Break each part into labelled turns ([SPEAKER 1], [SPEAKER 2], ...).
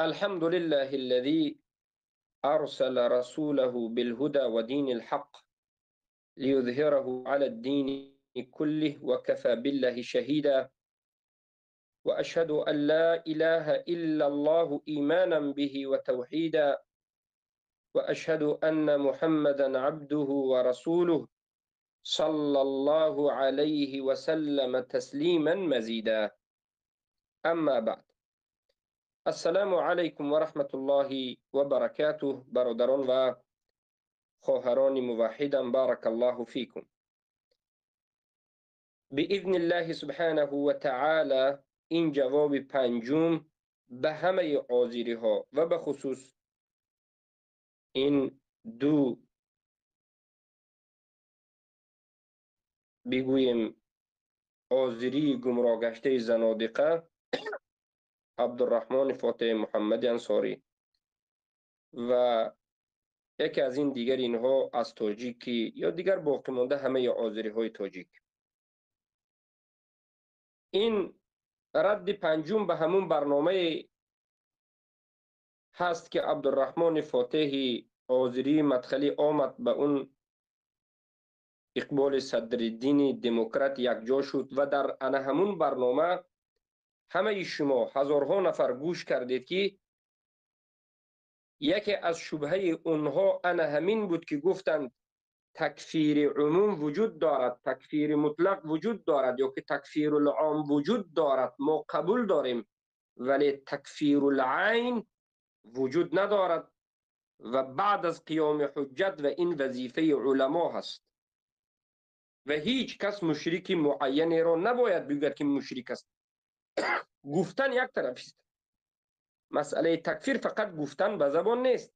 [SPEAKER 1] الحمد لله الذي أرسل رسوله بالهدى ودين الحق ليظهره على الدين كله وكفى بالله شهيدا وأشهد أن لا إله إلا الله إيمانا به وتوحيدا وأشهد أن محمدا عبده ورسوله صلى الله عليه وسلم تسليما مزيدا. أما بعد، السلام علیکم و رحمت الله و برکاته. برادران و خواهران موحدم، بارک الله فیکم. باذن الله سبحانه و تعالی این جواب پنجم به همه آذری ها و به خصوص این دو بگوییم آذری گمراه گشته زنادقه عبدالرحمن فاتح محمد انصاری و یکی از این دیگر اینها از تاجیکی یا دیگر باقی مانده همه آذری های تاجیک. این رد پنجم به همون برنامه هست که عبدالرحمن فاتح آذری مدخلی آمد به اون اقبال صدرالدین دموکرات یکجا شد و در انه همون برنامه همه شما هزارها نفر گوش کردید که یکی از شبهه اونها انه همین بود که گفتند تکفیر عموم وجود دارد، تکفیر مطلق وجود دارد یا که تکفیر العام وجود دارد، ما قبول داریم، ولی تکفیر العین وجود ندارد و بعد از قیام حجت و این وظیفه علما هست و هیچ کس مشرک معینی را نباید بگوید که مشرک است. گفتن یک طرف است، مسئله تکفیر فقط گفتن به زبان نیست،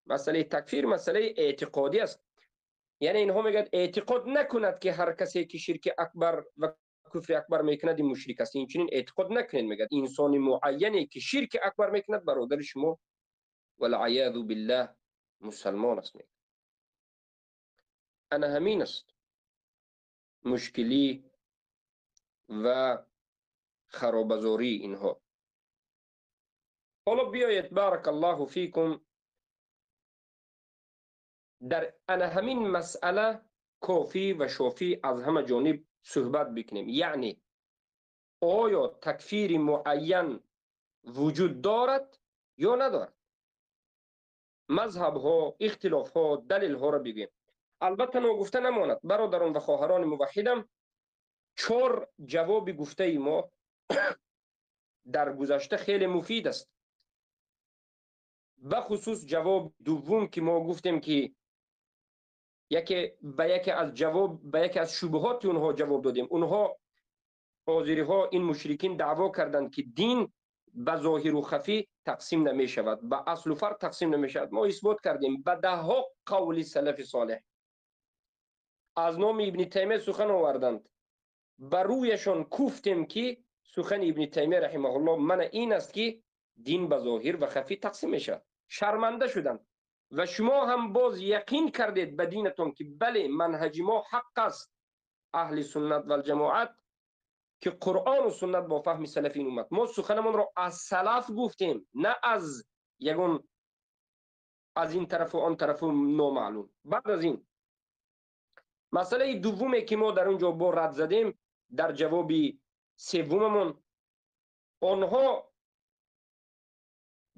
[SPEAKER 1] مسئله تکفیر مسئله اعتقادی است. یعنی اینها میگن اعتقاد نکند که هر کسی که شرک اکبر و کفر اکبر میکند این مشرک است، این چنین اعتقاد نکنید. میگن انسان معینی که شرک اکبر میکند برادر شما والعیاذ بالله مسلمان است. میگن انا همین است مشکلی و خرابزاری اینها. حالا بیایید بارک الله فیکم در انا همین مسئله کافی و شافی از همه جانب صحبت بکنیم. یعنی آیا تکفیر معین وجود دارد یا ندارد؟ مذهب ها، اختلاف ها، دلیل ها را بگیم. البته ناگفته نماند برادران و خواهران موحدم، چهار جواب گفته ما در گذشته خیلی مفید است. به خصوص جواب دوم که ما گفتیم که یکی به یکی از جواب به یکی از شبهات اونها جواب دادیم. اونها آذری ها این مشرکین دعوا کردند که دین به ظاهر و خفی تقسیم نمی شود، به اصل و فرع تقسیم نمی شود. ما اثبات کردیم به ده ها قول سلف صالح از نام ابن تیمیه سخن آوردند، بر رویشان کوفتیم که سخن ابن تیمیه رحمه الله من این است که دین به ظاهر و خفی تقسیم می شود. شرمنده شدند و شما هم باز یقین کردید به دینتون که بله منهج ما حق است، اهل سنت و الجماعت، که قرآن و سنت با فهم سلفین اومد. ما سخنمون را از سلف گفتیم، نه از یگون از این طرف و آن طرف نامعلوم. بعد از این مسئله دومی که ما در اونجا با رد زدیم در جواب سوممون، آنها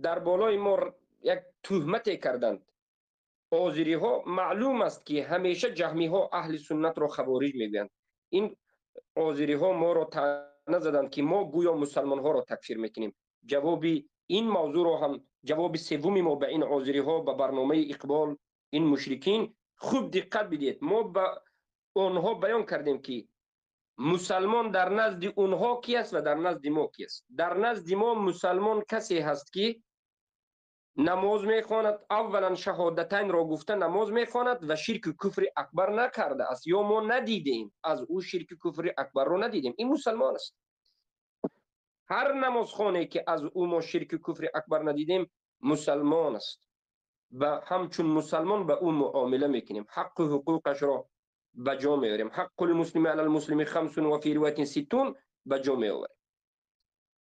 [SPEAKER 1] در بالای ما یک تهمت کردند. آذری ها معلوم است که همیشه جهمی ها اهل سنت را خوارج میگویند. این آذری ها ما را طعنه زدند که ما گویا مسلمان ها را تکفیر میکنیم. جواب این موضوع را هم، جواب سومی ما به این آذری ها به برنامه اقبال این مشرکین خوب دقت بدید. ما به آنها بیان کردیم که مسلمان در نزد اونها کی است و در نزد ما کی است. در نزد ما مسلمان کسی هست که نماز میخواند، اولا شهادتین را گفته نماز میخواند و شرک کفر اکبر نکرده است یا ما ندیدیم از او شرک کفر اکبر را ندیدیم، این مسلمان است. هر نمازخانه که از او ما شرک کفر اکبر ندیدیم مسلمان است و همچون مسلمان به او معامله میکنیم، حق و حقوقش را به جا میاریم. حق المسلم علی المسلم 65 و فی روایت 60 به جا میآوریم.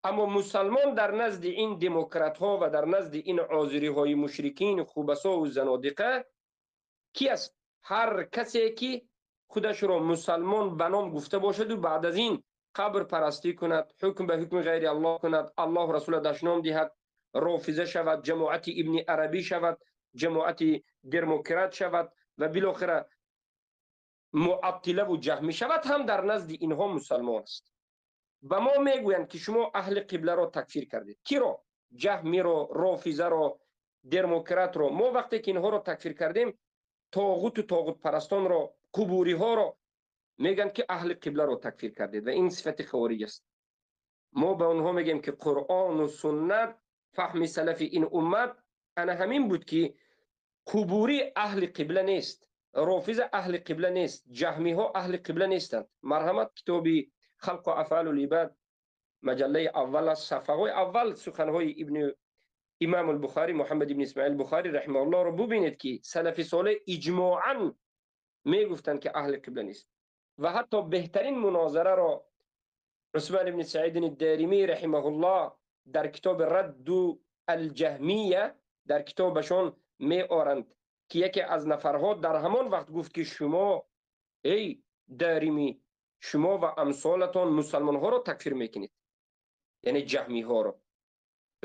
[SPEAKER 1] Аммо мусалмон дар назди ин демократҳо ва дар назди ин озириҳои мушрикин, хубасо ва занодиқа ки аст? Ҳар касе ки худашро мусалмон ба ном гуфта бошад ва баъд аз ин қабр парастӣ кунад, ҳукм ба ҳукми ғайри Аллоҳ кунад, Аллоҳ расула дашном диҳад, рофиза шавад, ҷамоати ибни арабӣ шавад, ҷамоати демократ шавад ва билохира муаттила ва ҷаҳмӣ шавад, ҳам дар назди инҳо мусалмон аст. Ба мо мегӯянд ки шумо аҳли қибларо такфир кардед. Киро? Ҷаҳмиро, рофизаро, демократро. Мо вақте ки инҳоро такфир кардем, тоғуту тоғутпарастонро, қубуриҳоро мегӯянд ки аҳли қибларо такфир кардед ва ин сифати хавориҷ аст. Мо ба онҳо мегӯем ки Қуръону суннат, фаҳми салафи ин уммат ана ҳамин буд ки қубурӣ аҳли қибла нест, рофиза аҳли қибла нест, ҷаҳмиҳо аҳли қибла нестанд. Марҳамат, китоби халқу афъалул ибад, маҷаллаи аввал аст, сафҳаҳои аввал суханҳои ибни имам албухарӣ Муҳаммад ибни Исмоил Бухарӣ раҳимаҳуллоҳро бубинед ки салафи солеҳ иҷмоан мегуфтанд ки аҳли қибла нест. Ва ҳатто беҳтарин мунозараро Усмон ибни Саид Даримӣ раҳимаҳуллоҳ дар китоби Радду алҷаҳмия дар китобашон меоранд ки яке аз нафарҳо дар ҳамон вақт гуфт ки шумо эй Даримӣ, шумо ва амсолатон мусалмонҳоро такфир мекунед, яъне ҷаҳмиҳоро.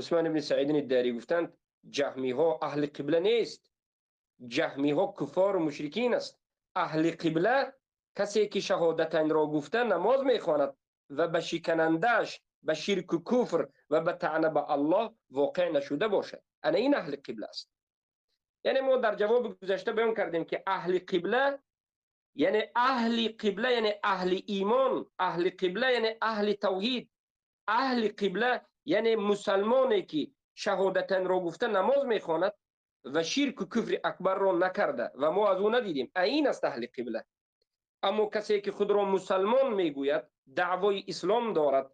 [SPEAKER 1] Усмон ибни Саид Дарӣ гуфтанд ҷаҳмиҳо аҳли қибла нест, ҷаҳмиҳо куффору мушрикин аст. Аҳли қибла касе ки шаҳодатайнро гуфта намоз мехонад ва ба шиканандааш ба ширку куфр ва ба таъна ба Аллоҳ воқеъ нашуда бошад. Ана ин аҳли қибла аст. Яъне мо дар ҷавоби гузашта баён кардем ки аҳли қибла яъне аҳли қибла яъне аҳли имон, аҳли қибла яъне аҳли тавҳид, аҳли қибла яъне мусалмоне ки шаҳодатайнро гуфта намоз мехонад ва ширку куфри акбарро накарда ва мо аз ӯ надидем. Ин аст аҳли қибла. Аммо касе ки худро мусалмон мегӯяд, даъвои ислом дорад,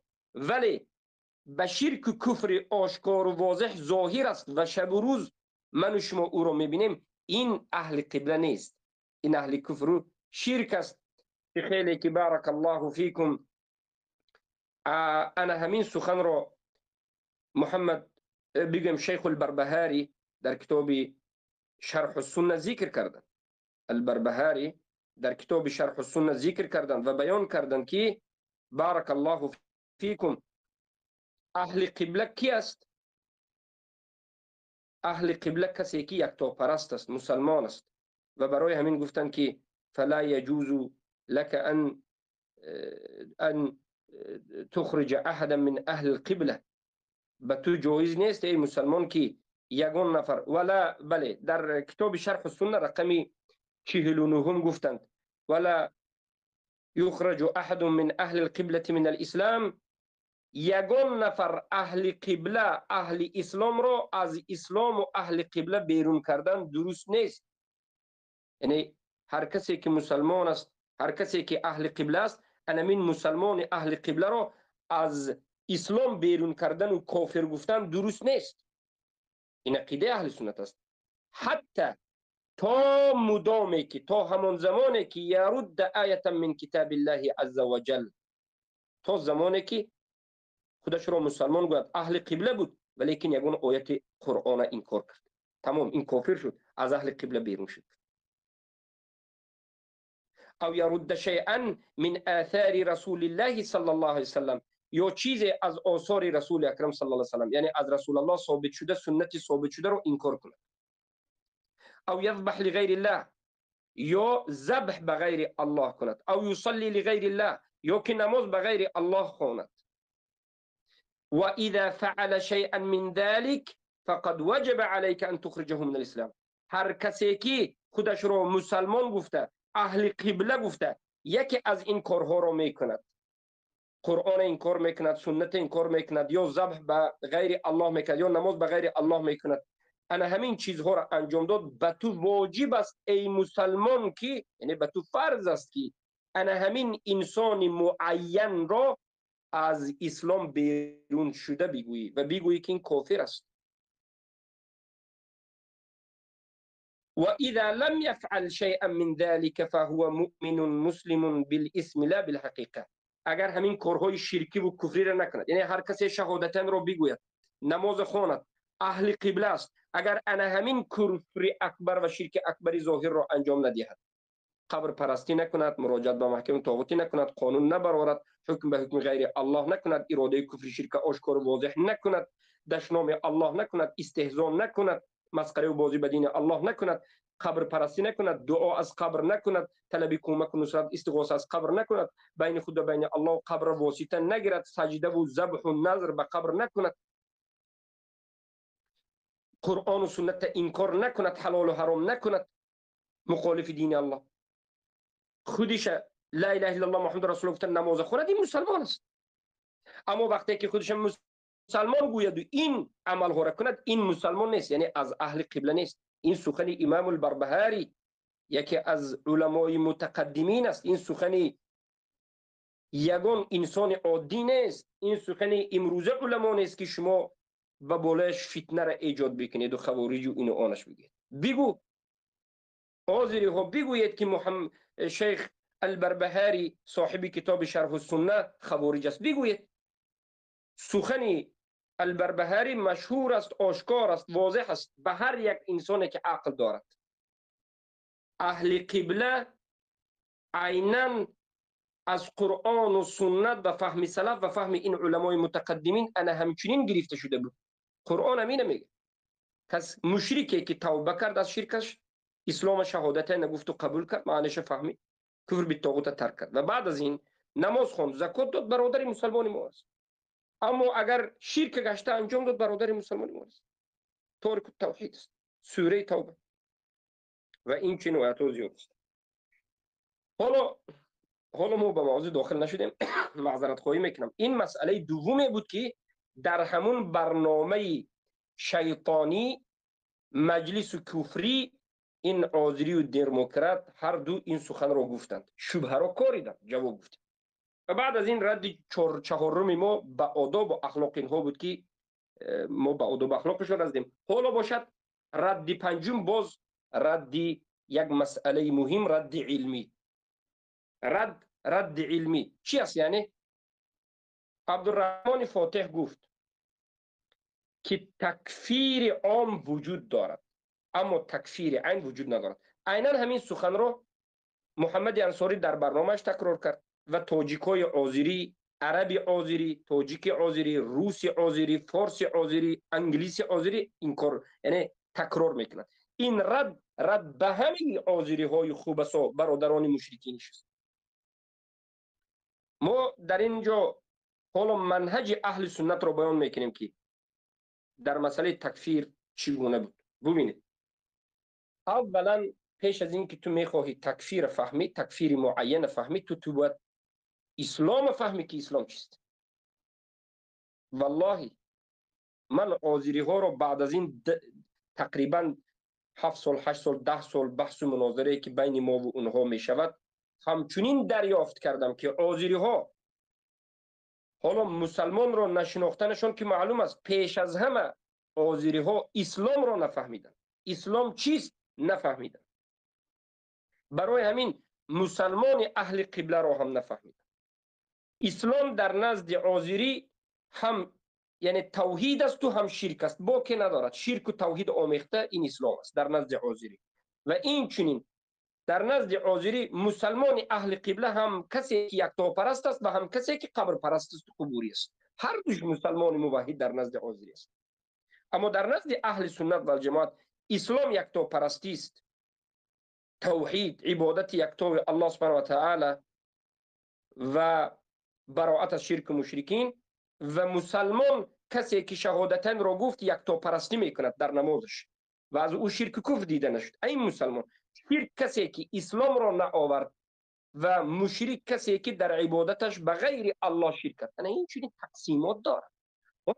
[SPEAKER 1] вале ба ширку куфри ошкору возеҳ зоҳир аст ва шабу рӯз ману шумо ӯро мебинем, ин аҳли қибла нест, ин аҳли куфру ширк аст. Хеле ки баракаллоҳу фикум, ана ҳамин суханро Муҳаммад бигӯем Шайхул Барбаҳарӣ дар китоби Шарҳу Сунна зикр карданд. Албарбаҳарӣ дар китоби Шарҳу Сунна зикр карданд ва баён карданд ки баракаллоҳу фикум, аҳли қибла ки аст? Аҳли қибла касе ки яктопараст аст, мусалмон аст. Ва барои ҳамин гуфтанд ки фала яҷузу лака ан тухриҷа аҳадан мин аҳли лқибла, ба ту ҷоиз нест эй мусалмон ки ягон нафар вала, бале, дар китоби Шарҳу Сунна рақами 49 гуфтанд вала юхраҷу аҳадун мин аҳли лқиблати мин алислам, ягон нафар аҳли қибла, аҳли исломро аз ислому аҳли қибла берун кардан дуруст нест. Яъне ҳар касе ки мусалмон аст, ҳар касе ки аҳли қибла аст, анамин мусалмони аҳли қибларо аз ислом берун кардану кофир гуфтан дуруст нест. Ин ақидаи аҳли суннат аст. Ҳатта то мудоме ки, то ҳамон замоне ки ярудда аятан мин китабиллаҳи азза ва ҷал, то замоне ки худашро мусалмон гӯяд, аҳли қибла буд, валекин ягон ояти Қуръона инкор кард, тамом, ин кофир шуд, аз аҳли қибла берун шуд. Ав ярудда шайъан мин аthари расулиллаҳи саллаллоҳу алайҳи васаллам, ё чизе аз осори расули акрам саллаллоҳу алайҳи васаллам, яъне аз расулаллоҳ собит шуда, суннати собит шударо инкор кунад. Ав язбаҳ лиғайриллаҳ, ё забҳ ба ғайри Аллоҳ кунад. Ав юсалли лиғайриллаҳ, ё ки намоз ба ғайри Аллоҳ хонад. Ва иза фаъала шайъан мин залик фақад ваҷаба алайка ан тухриҷаҳу мин алислам. Ҳар касе ки худашро мусалмон гуфта, аҳли қибла гуфта, яке аз ин корҳоро мекунад, Қуръона инкор мекунад, сунната инкор мекунад, ё забҳ ба ғайри Аллоҳ мекунад, ё намоз ба ғайри Аллоҳ мекунад, ана ҳамин чизҳоро анҷом дод, ба ту воҷиб аст эй мусалмон ки, яъне ба ту фарз аст ки ана ҳамин инсони муайянро аз ислом берун шуда бигӯӣ ва бигӯӣ ки ин кофир аст. Ва иза лам яфъал шайъан мин залика фаҳува муъминун муслимун билисми ла билҳақиқа. агар ҳамин корҳои ширкӣ ва куфриро накунад, яъне ҳар касе шаҳодатанро бигӯяд, намоз хонад, аҳли қибла аст, агар ана ҳамин куфри акбар ва ширки акбари зоҳирро анҷом надиҳад, қабрпарастӣ накунад, муроҷиат ба маҳкамаи тоғутӣ накунад, қонун набарорад, ҳукм ба ҳукми ғайри Аллоҳ накунад, иродаи куфри ширка ошкору возеҳ накунад, дашноми Аллоҳ накунад, истеҳзо накунад, масхараву бозӣ ба дини Аллоҳ накунад, қабрпарастӣ накунад, дуо аз қабр накунад, талаби кӯмаку нусрат, истиғоса аз қабр накунад, байни худ ва байни Аллоҳ қабрро восита нагирад, саҷдаву забҳу назр ба қабр накунад, Қуръону суннатта инкор накунад, ҳалолу ҳаром накунад, мухолифи дини Аллоҳ, худиша ла илаҳа иллаллоҳ Муҳаммад расулуллоҳ гуфта намоза хонад, ин мусалмон аст. Аммо вақте ки худиша мусалмон гӯяду ин амалҳоро кунад, ин мусалмон нест, яъне аз аҳли қибла нест. Ин сухани Имамул Барбаҳарӣ, яке аз уламои мутақаддимин аст. Ин сухани ягон инсони оддӣ нест. Ин сухани имрӯза уламо нест, ки шумо ба болояш фитнаро эҷод бикунеду хавориҷу ину онаш бигӯед. Бигӯ, озириҳо бигӯед, ки шейх Албарбаҳарӣ соҳиби китоби Шарҳу Сунна хавориҷ аст. Бигӯед. Сухани Албарбаҳарӣ машҳур аст, ошкор аст, возеҳ аст ба ҳар як инсоне ки ақл дорад. Аҳли қибла айнан аз Қуръону суннат ва фаҳми салаф ва фаҳми ин уламои мутақаддимин ана ҳамчунин гирифта шуда буд. Қуръон ҳамина мегӯяд. Кас мушрике ки тавба кард аз ширкаш, ислома шаҳодатайна гуфту қабул кард, маъниша фаҳмид, куфр биттоғута тарк кард ва баъд аз ин намоз хонд, закот дод, бародари мусалмони мо аст. Аммо агар ширка гашта анҷом дод, бародари мусалмони мо аст, торику тавҳид аст. Сураи Тавба ва ин чунин оятҳо зиёд аст. Ҳоло мо ба мавзӯъ дохил нашудем, маъзаратхоҳӣ мекунам. Ин масъалаи дуввуме буд, ки дар ҳамун барномаи шайтонӣ, маҷлису куфрӣ, ин озирию демократ ҳар ду ин суханро гуфтанд, шубҳаро кориданд, ҷавоб гуфтем. Ва баъд аз ин радди чаҳоруми мо ба одобу ахлоқи инҳо буд, ки мо ба одобу ахлоқашон раздем. Ҳоло бошад радди панҷум, боз радди як масъалаи муҳим, радди илмӣ. Радди илмӣ чи аст? Яъне Абдурраҳмони Фотеҳ гуфт, ки такфири ом вуҷуд дорад, аммо такфири айн вуҷуд надорад. Айнан ҳамин суханро Муҳаммади Ансорӣ дар барномааш такрор кард ва тоҷикҳои озирӣ, араби озирӣ, тоҷики озирӣ, руси озирӣ, форси озирӣ, англиси озирӣ инкор, яъне такрор мекунад. Ин рад ба ҳамаи озириҳои хубасо, бародарони мушрикиниш аст. Мо дар ин ҷо ҳоло манҳаҷи аҳли суннатро баён мекунем, ки дар масъалаи такфир чӣ гуна буд. Бубинед, аввалан пеш аз ин ки ту мехоҳӣ такфирро фаҳмӣ, такфири муайяна фаҳмӣ, ту бояд ислома фаҳмӣ, ки ислом чист. Валлоҳи, ман озириҳоро баъд аз ин тақрибан 7 сол, 8 сол, 10 сол баҳсу мунозирае, ки байни мову онҳо мешавад, ҳамчунин дарёфт кардам, ки озириҳо ҳоло мусалмонро нашинохтанашон ки маълум аст, пеш аз ҳама озириҳо исломро нафаҳмиданд, ислом чист нафаҳмиданд. Барои ҳамин мусалмони аҳли қибларо ҳам нафаҳмиданд. Ислом дар назди озирӣ ҳам яъне тавҳид асту ҳам ширк аст, боке надорад. Ширку тавҳид омехта, ин ислом аст дар назди озирӣ. Ва инчунин дар назди озирӣ мусалмони аҳли қибла ҳам касе ки яктопараст аст ва ҳам касе ки қабрпараст асту қубурӣ аст. Ҳар душ мусалмони муваҳҳид дар назди озирӣ аст. Аммо дар назди аҳли суннат валҷамоат ислом яктопарастист, тавҳид, ибодати яктои Аллоҳ субҳана ва таала ва бароат аз ширку мушрикин. Ва мусалмон касе ки шаҳодатанро гуфт, яктопарастӣ мекунад дар намозаш ва аз ӯ ширку куфр дида нашуд, ин мусалмон. Ширк касе ки исломро наовард ва мушрик касе ки дар ибодаташ ба ғайри Аллоҳ ширк кард. Ана ин чунин тақсимот дорад.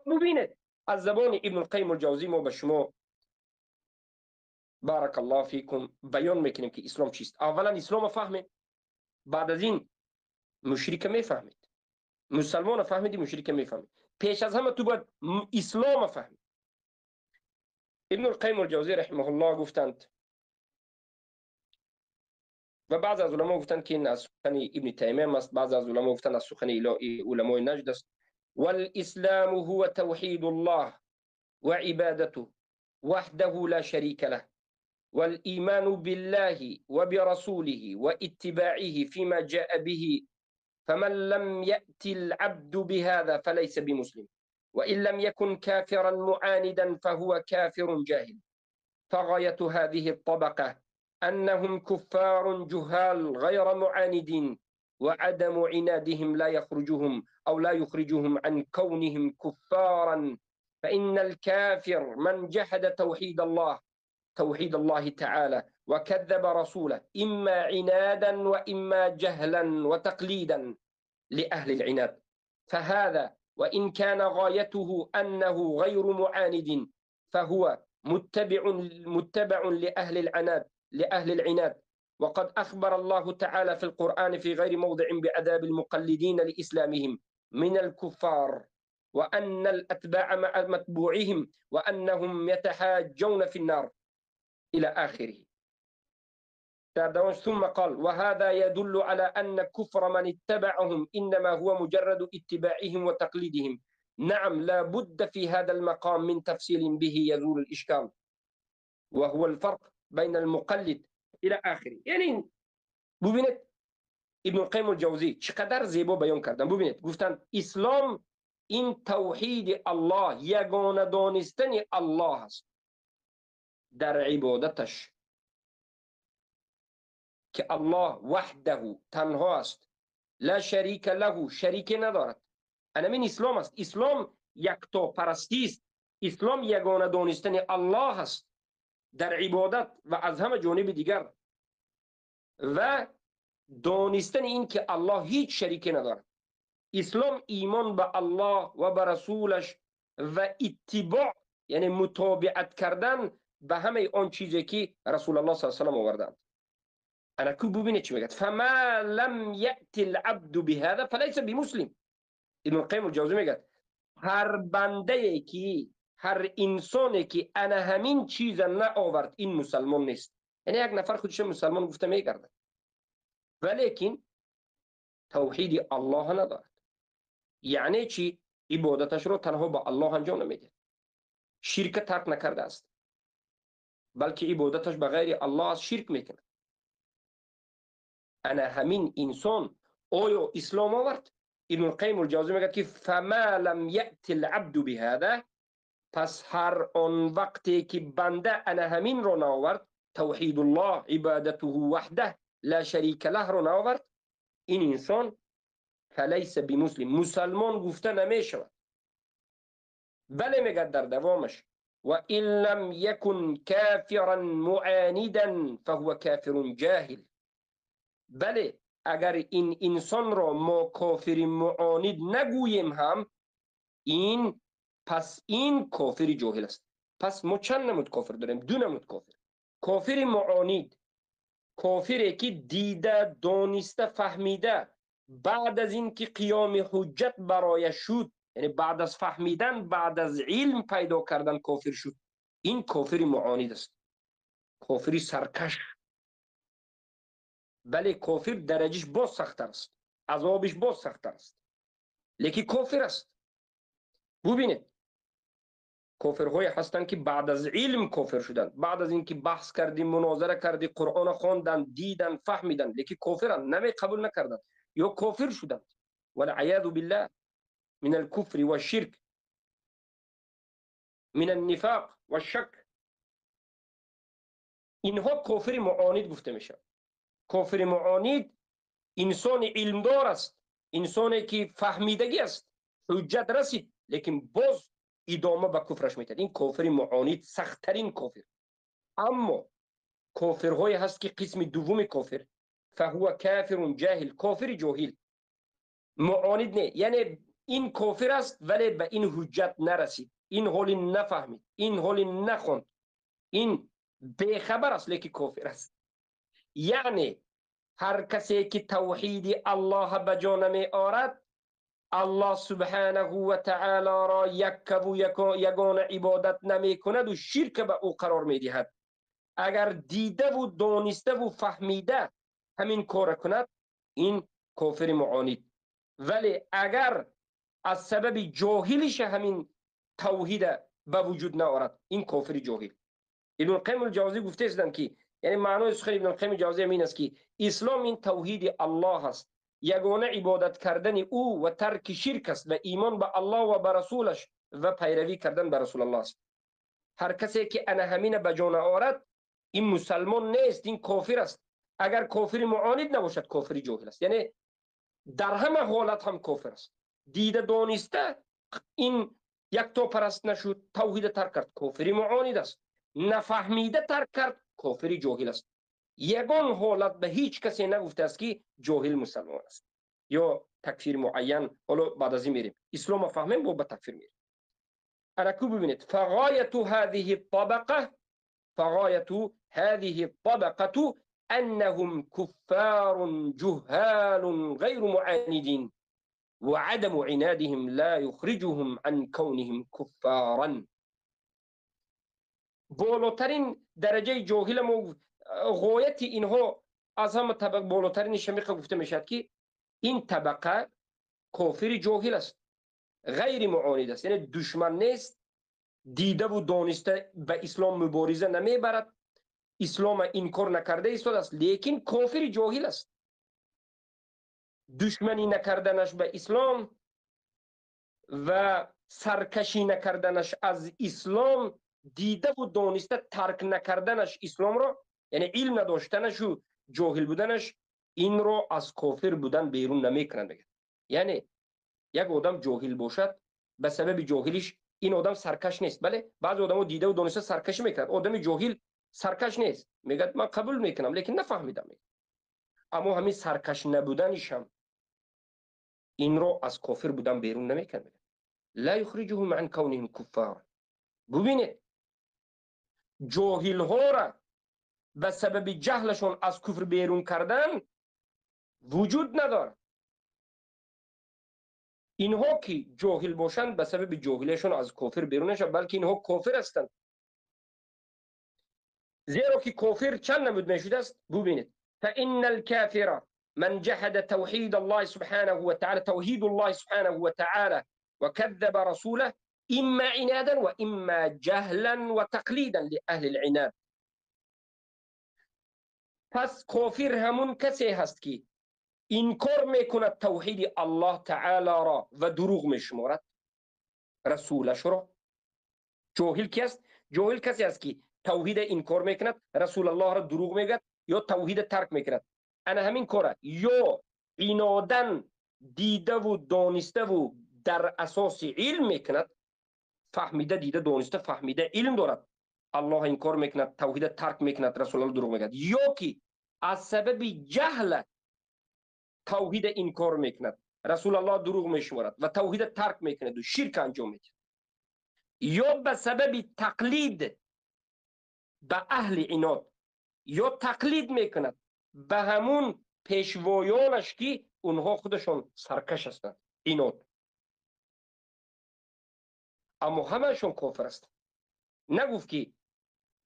[SPEAKER 1] Бубинед, аз забони Ибнулқайим Алҷавзӣ мо ба шумо, барак Аллоҳ фикум, баён мекунем, ки ислом чист. Аввалан исломо фаҳмед, баъд аз ин мушрика мефаҳмед. Мусалмона фаҳмиди, мушрика мефаҳмед. Пеш аз ҳама ту бояд ислома фаҳмӣ. Ибнулқайим Алҷавзӣ раҳимаҳуллоҳ гуфтанд: و بعض از علما گفتند که این از سخن ابن تیمیه است، بعض از علما گفتند از سخن علمای نجد است. والاسلام هو توحید الله وعبادته وحده لا شریک له والإيمان بالله وبرسوله واتباعه فيما جاء به، فمن لم يأت العبد بهذا فليس بمسلم، وإن لم يكن كافرا معاندا فهو كافر جاهل. فغاية هذه الطبقة أنهم كفار جهال غير معاندين، وعدم عنادهم لا يخرجهم أو لا يخرجهم عن كونهم كفارا، فإن الكافر من جحد توحيد الله تعالى وكذب رسوله إما عنادا وإما جهلا وتقليدا لأهل العناد، فهذا وإن كان غايته أنه غير معاند فهو متبع لأهل العناد. وقد أخبر الله تعالى في القرآن في غير موضع بعذاب المقلدين لإسلامهم من الكفار، وأن الأتباع مع متبوعهم، وأنهم يتحاجون في النار إلى آخره. ثم قال: وهذا يدل على أن كفر من اتبعهم إنما هو مجرد اتباعهم وتقليدهم. نعم، لا بد في هذا المقام من تفصيل به يزول الإشكال، وهو الفرق بين المقلد إلى آخره. یعنی ببینید ابن القیم الجوزی چقدر زیبا بیان کردن. ببینید گفتن اسلام این توحید الله، یگانه دانستن الله است در عبادتش، که الله وحده تنها است، لا شریک له، شریک ندارد. این اسلام است. اسلام یکتا پرستی است. اسلام یگانه دانستن الله است در عبادت و از همه جانب دیگر، و دانستن این که الله هیچ شریک ندارد. اسلام ایمان به الله و به رسولش و اتباع، یعنی متابعت کردن به همه آن چیزی که رسول الله صلی الله علیه و سلم آوردند. انا کو ببینید چی میگه: فما لم یأتی العبد بهذا فلیس بمسلم. ابن القیم الجوزی میگه هر بنده که، هر انسانی که انا همین چیز نه آورد، این مسلمان نیست. یعنی یک نفر خودش مسلمان گفته میگرده، ولیکن توحید الله ندارد. یعنی چی؟ عبادتش رو تنها با الله انجام نمیده، شرک ترک نکرده است، بلکه عبادتش به غیر الله از شرک میکنه. انا همین انسان آیا اسلام آورد؟ ابن القیم الجوزی میگه که فما لم یأتی العبد بهذا، پس هر آن وقتی که بنده انا همین رو نآورد، توحید الله عبادته وحده لا شریک له رو نآورد، این انسان فلیس بمسلم، مسلمان گفته نمیشود. بله میگه در دوامش: و ان لم یکن کافرا معاندا فهو کافر جاهل. بله اگر این انسان را ما کافر معاند نگوییم هم، این پس این کافر جاهل است. پس ما چند نمود کافر داریم؟ دو نمود کافر. کافر معاند، کافری که دیده، دانسته، فهمیده، بعد از اینکه قیام حجت برایش شد، یعنی بعد از فهمیدن، بعد از علم پیدا کردن کافر شد، این کافر معاند است، کافری سرکش. بله کافر درجهش باز سخت‌تر است، عذابش باز سخت‌تر است، لیکن کافر است. ببینید کافرهای هستند که بعد از علم کافر شدند، بعد از اینکه بحث کردی، مناظره کردی، قرآن خواندن، دیدن، فهمیدن، لیکن کافرند، نمی قبول نکردند یا کافر شدند. والعیاذ بالله من الكفر والشرك، من النفاق والشک. اینها کافر معاند گفته میشه. کافر معاند انسان علمدار است، انسانی که فهمیدگی است، حجت رسید، لیکن باز ادامه به کفرش میده. این کافر معاند سخت‌ترین کافر. اما کافرهای هست که قسم دوم کافر، فهو کافر جاهل، کافر جاهل، معاند نه، یعنی این کافر است ولی به این حجت نرسید، این حال نفهمید، این حال نخوند، این بیخبر است لیکن کافر است. یعنی هر کسی که توحید الله به جا نمی آرد، الله سبحانه و تعالی را یک و یگانه عبادت نمی کند و شرک به او قرار می دهد. اگر دیده و دانسته و فهمیده ҳамин кора кунад, ин кофири муонид. Вале агар аз сабаби ҷоҳилиш ҳамин тавҳида ба вуҷуд наорад, ин кофири ҷоҳил. Ибн Қайим ал-Ҷавзӣ гуфтаистанд ки, яъне маънои сухани Ибн Қайим ал-Ҷавзӣ ин аст ки ислом ин тавҳиди Аллоҳ аст, ягона ибодат кардани ӯ ва тарки ширк аст ва имон ба Аллоҳ ва ба расулаш ва пайравӣ кардан ба Расулуллоҳ аст. Ҳар касе ки ана ҳамина ба ҷо наорад, ин мусалмон нест, ин кофир аст. Агар кофири муонид набошад, кофири ҷоҳил аст. Яъне дар ҳама ҳолат ҳам кофир аст. Дида дониста ин яктопараст нашуд, тавҳида тарк кард, кофири муонид аст. Нафаҳмида тарк кард, кофири ҷоҳил аст. Ягон ҳолат ба ҳеҷ касе нагуфтааст ки ҷоҳил мусалмон аст ё такфир муайян. Ҳоло баъд аз ин мерем, ислома фаҳмем, бо ба такфир мерем. Анаку бибинед, фағояту ҳадиҳи табақа, фағояту ҳадиҳи табақату أنهم كفار جهال غير معاندين وعدم عنادهم لا يخرجهم عن كونهم كفارا. بالاترین درجه جاهل ما غایت اینها از همه طبق بالاترین شمیقه گفته میشد که این طبقه کافر جاهل است، غیر معاند است، یعنی دشمن نیست، دیده و دانسته به اسلام مبارزه نمیبرد، اسلام انکار نکرده ایستاده است، لیکن کافر جاهل است. دشمنی نکردنش به اسلام و سرکشی نکردنش از اسلام، دیده و دانسته ترک نکردنش اسلام را، یعنی علم نداشتنش و جاهل بودنش، این را از کافر بودن بیرون نمیکنند. یعنی یک آدم جاهل باشد، به سبب جاهلیش این آدم سرکش نیست. بله، بعض آدم‌ها دیده و دانسته سرکشی میکرد. آدم جاهل سرکش نیست، میگه من قبول میکنم لیکن نفهمیدم. اما همین سرکش نبودنش هم این رو از کافر بودن بیرون نمیکنه. لا یخرجهم عن کونهم کفار. ببینید جاهل ها را به سبب جهلشون از کفر بیرون کردن وجود نداره. اینها که جاهل باشند به سبب جاهلیشون از کافر بیرون نشن، بلکه اینها کافر هستند. زیرا که کافر چند نمود میشده است؟ ببینید، فإن الكافر من جحد توحيد الله سبحانه وتعالى، توحيد الله سبحانه وتعالى، وكذب رسوله إما عنادا وإما جهلا وتقليدا لأهل العناد. پس کافر همون کسی هست که انکار میکند توحید الله تعالی را و دروغ میشمارد رسولش را. جاهل کی است؟ جاهل کسی است که توحید انکار میکند، رسول الله را دروغ میگد یا توحید ترک میکند. انا همین کاره یا عنادن دیده و دانسته و در اساس علم میکند، فهمیده، دیده، دانسته، فهمیده، علم دارد، الله انکار میکند، توحید ترک میکند، رسول الله دروغ میگد، یا که از سبب جهل توحید انکار میکند، رسول الله دروغ میشمارد و توحید ترک میکند و شرک انجام میدهد، یا به سبب تقلید به اهل عناد، یا تقلید میکند به همون پیشوایانش که اونها خودشون سرکش هستند، عناد، اما همشون کافر هستند. نگفت که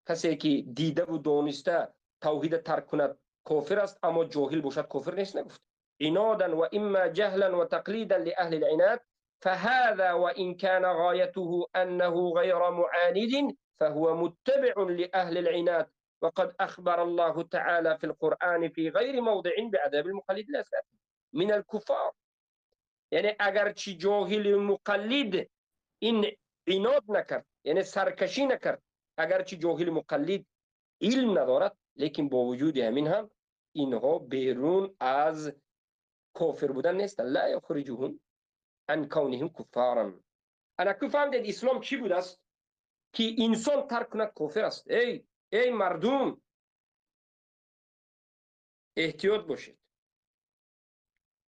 [SPEAKER 1] کسی که دیده و دانسته توحید ترک کند کافر است، اما جاهل باشد کافر نیست. نگفت عنادا و اما جهلا و تقلیدا لأهل العناد فهذا وإن كان غايته أنه غير معاند فهو متبع لأهل العناد، وقد أخبر الله تعالى في القرآن في غير موضع بعذاب المقلد الأسلاف من الكفار. یعنی اگرچه جاهل مقلد این عناد نکرد، یعنی سرکشی نکرد، اگرچه جاهل مقلد علم ندارد، لیکن با وجود همین هم اینها بیرون از کافر بودن نیستند. لا یخرجهم عن کونهم کفارا. انا کو فهمیدید اسلام چی بود است؟ که انسان ترک کند کافر است. ای مردم احتیاط باشید،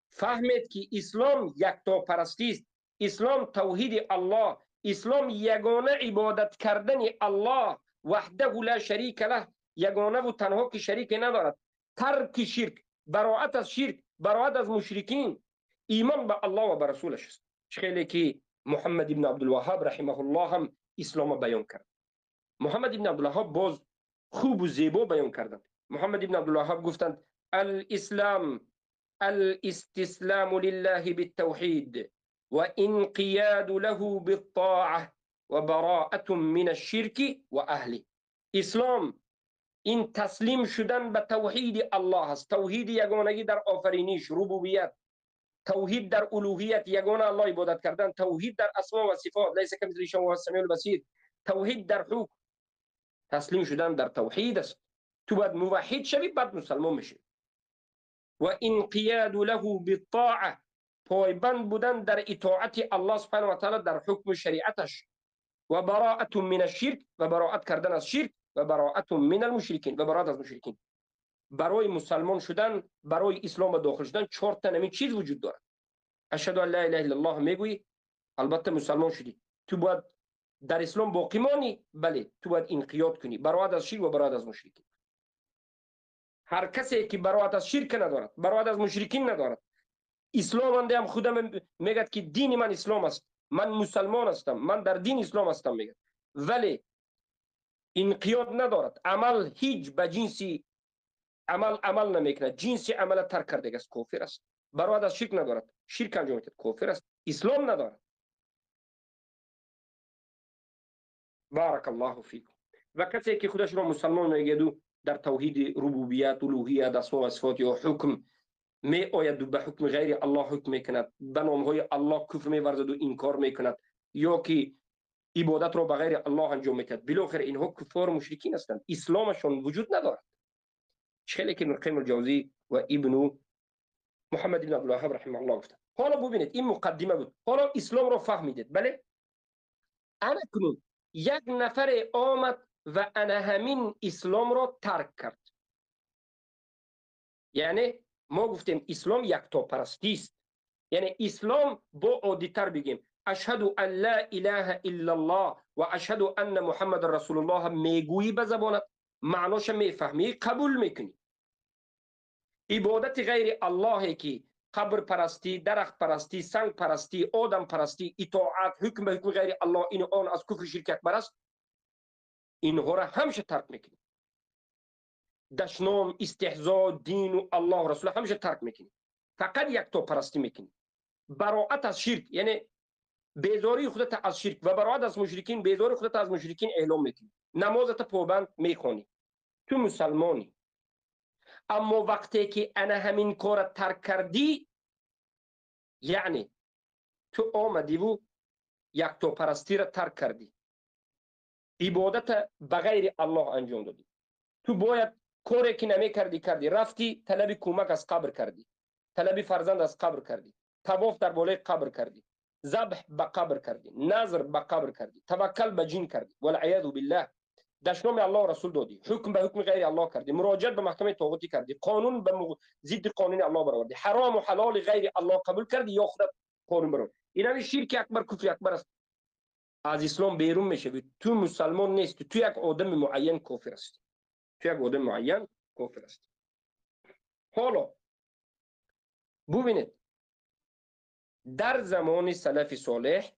[SPEAKER 1] فهمید که اسلام یکتاپرستی است، اسلام توحید الله، اسلام یگانه عبادت کردن الله وحده لا شریک له، یگانه و تنها که شریک ندارد، ترک شرک، براعت از شرک، براعت از مشرکین، ایمان به الله و به رسولش است. خیلی که محمد ابن عبدالوهاب رحمه الله هم اسلام بیان کرد. محمد ابن عبدالوهاب باز خوب و زیبا بیان کردند. محمد ابن عبدالوهاب گفتند الاسلام الاستسلام لله بالتوحيد وانقياد له بالطاعة وبراءة من الشرك وأهله. اسلام این تسلیم شدن به توحید الله است. توحید یگانگی در آفرینش، ربوبیت، توحید در الوهیت، یگانه الله عبادت کردن، توحید در اسما و صفات، لیس کمثله شیء و هو السمیع البصیر، توحید در حکم. تسلیم شدن در توحید است. تو باید موحد شوی، بعد مسلمان میشی. و انقیاد له بالطاعه، پایبند بودن در اطاعت الله سبحانه و تعالی در حکم شریعتش. و براءت من الشرک، و براءت کردن از شرک، و براءت من المشرکین، و براءت از مشرکین. برای مسلمان شدن، برای اسلام داخل شدن چهار تا نمی چیز وجود دارد. اشهد ان لا اله الا الله میگویی، البته مسلمان شدی، تو باید در اسلام باقی مانی، بله تو باید انقیاد کنی، براءت از شرک و براءت از مشرکین. هر کسی که براءت از شرک ندارد، براءت از مشرکین ندارد، اسلام هم خودم میگه که دین من اسلام است، من مسلمان هستم، من در دین اسلام هستم میگه، ولی انقیاد ندارد، عمل هیچ به جنسی عمل عمل نمیکند، جنسی عمل ترک کرده است، کافر است. براءت از شرک ندارد، شرک انجام میده، کافر است. اسلام ندارد. بارک الله فیکم. و کسی که خودش را مسلمان میگه در توحید ربوبیت، الوهیت، اسما و صفات یا حکم می آید به حکم غیر الله حکم میکند، به نامهای الله کفر میورزد و انکار میکند، یا که عبادت را به غیر الله انجام میدهد، بالاخره اینها کفار مشرکین هستند، اسلامشان وجود ندارد. خیلی که ابن قیم الجوزی و ابن محمد بن عبدالوهاب رحمه الله گفتند. حالا ببینید این مقدمه بود، حالا اسلام را فهمیدید. بله، انا کنون یک نفر آمد و انا همین اسلام را ترک کرد. یعنی ما گفتیم اسلام یکتاپرستی است، یعنی اسلام با عادی‌تر بگیم اشهد ان لا اله الا الله و اشهد ان محمد رسول الله میگویی به زبانت، معناش میفهمی، قبول میکنی. عبادت غیر الله که قبر پرستی، درخت پرستی، سنگ پرستی، آدم پرستی، اطاعت، حکم به حکم غیر الله، این آن از کفر شرک اکبر است، اینها را همیشه ترک میکنی. دشنام، استهزاء، دین و الله و رسول همیشه ترک میکنی، فقط یک تا پرستی میکنی. براءت از شرک، یعنی بیزاری خودت از شرک و براءت از مشرکین، بیزاری خودت از مشرکین اعلام میکنی، نمازت پابند میخوانی، تو مسلمانی. اما وقتی که انا همین کار ترک کردی، یعنی تو آمدی و یک تا پرستی را ترک کردی، عبادت بغیر الله انجام دادی، تو باید کاری که نمیکردی کردی، رفتی طلب کمک از قبر کردی، طلب فرزند از قبر کردی، طواف در بالای قبر کردی، ذبح به قبر کردی، نذر به قبر کردی، توکل به جن کردی، والعیاذ بالله، دشنام الله و رسول دادی، حکم به حکم غیر الله کردی، مراجعت به محکمه طاغوتی کردی، قانون به ضد قانون الله برآوردی، حرام و حلال غیر الله قبول کردی یا خودت قانون برآوردی. این همین شرک اکبر، کفر اکبر است. از اسلام بیرون میشوی، تو مسلمان نیستی، تو یک آدم معین کافر هستی، تو یک آدم معین کافر هستی. حالا ببینید در زمان سلف صالح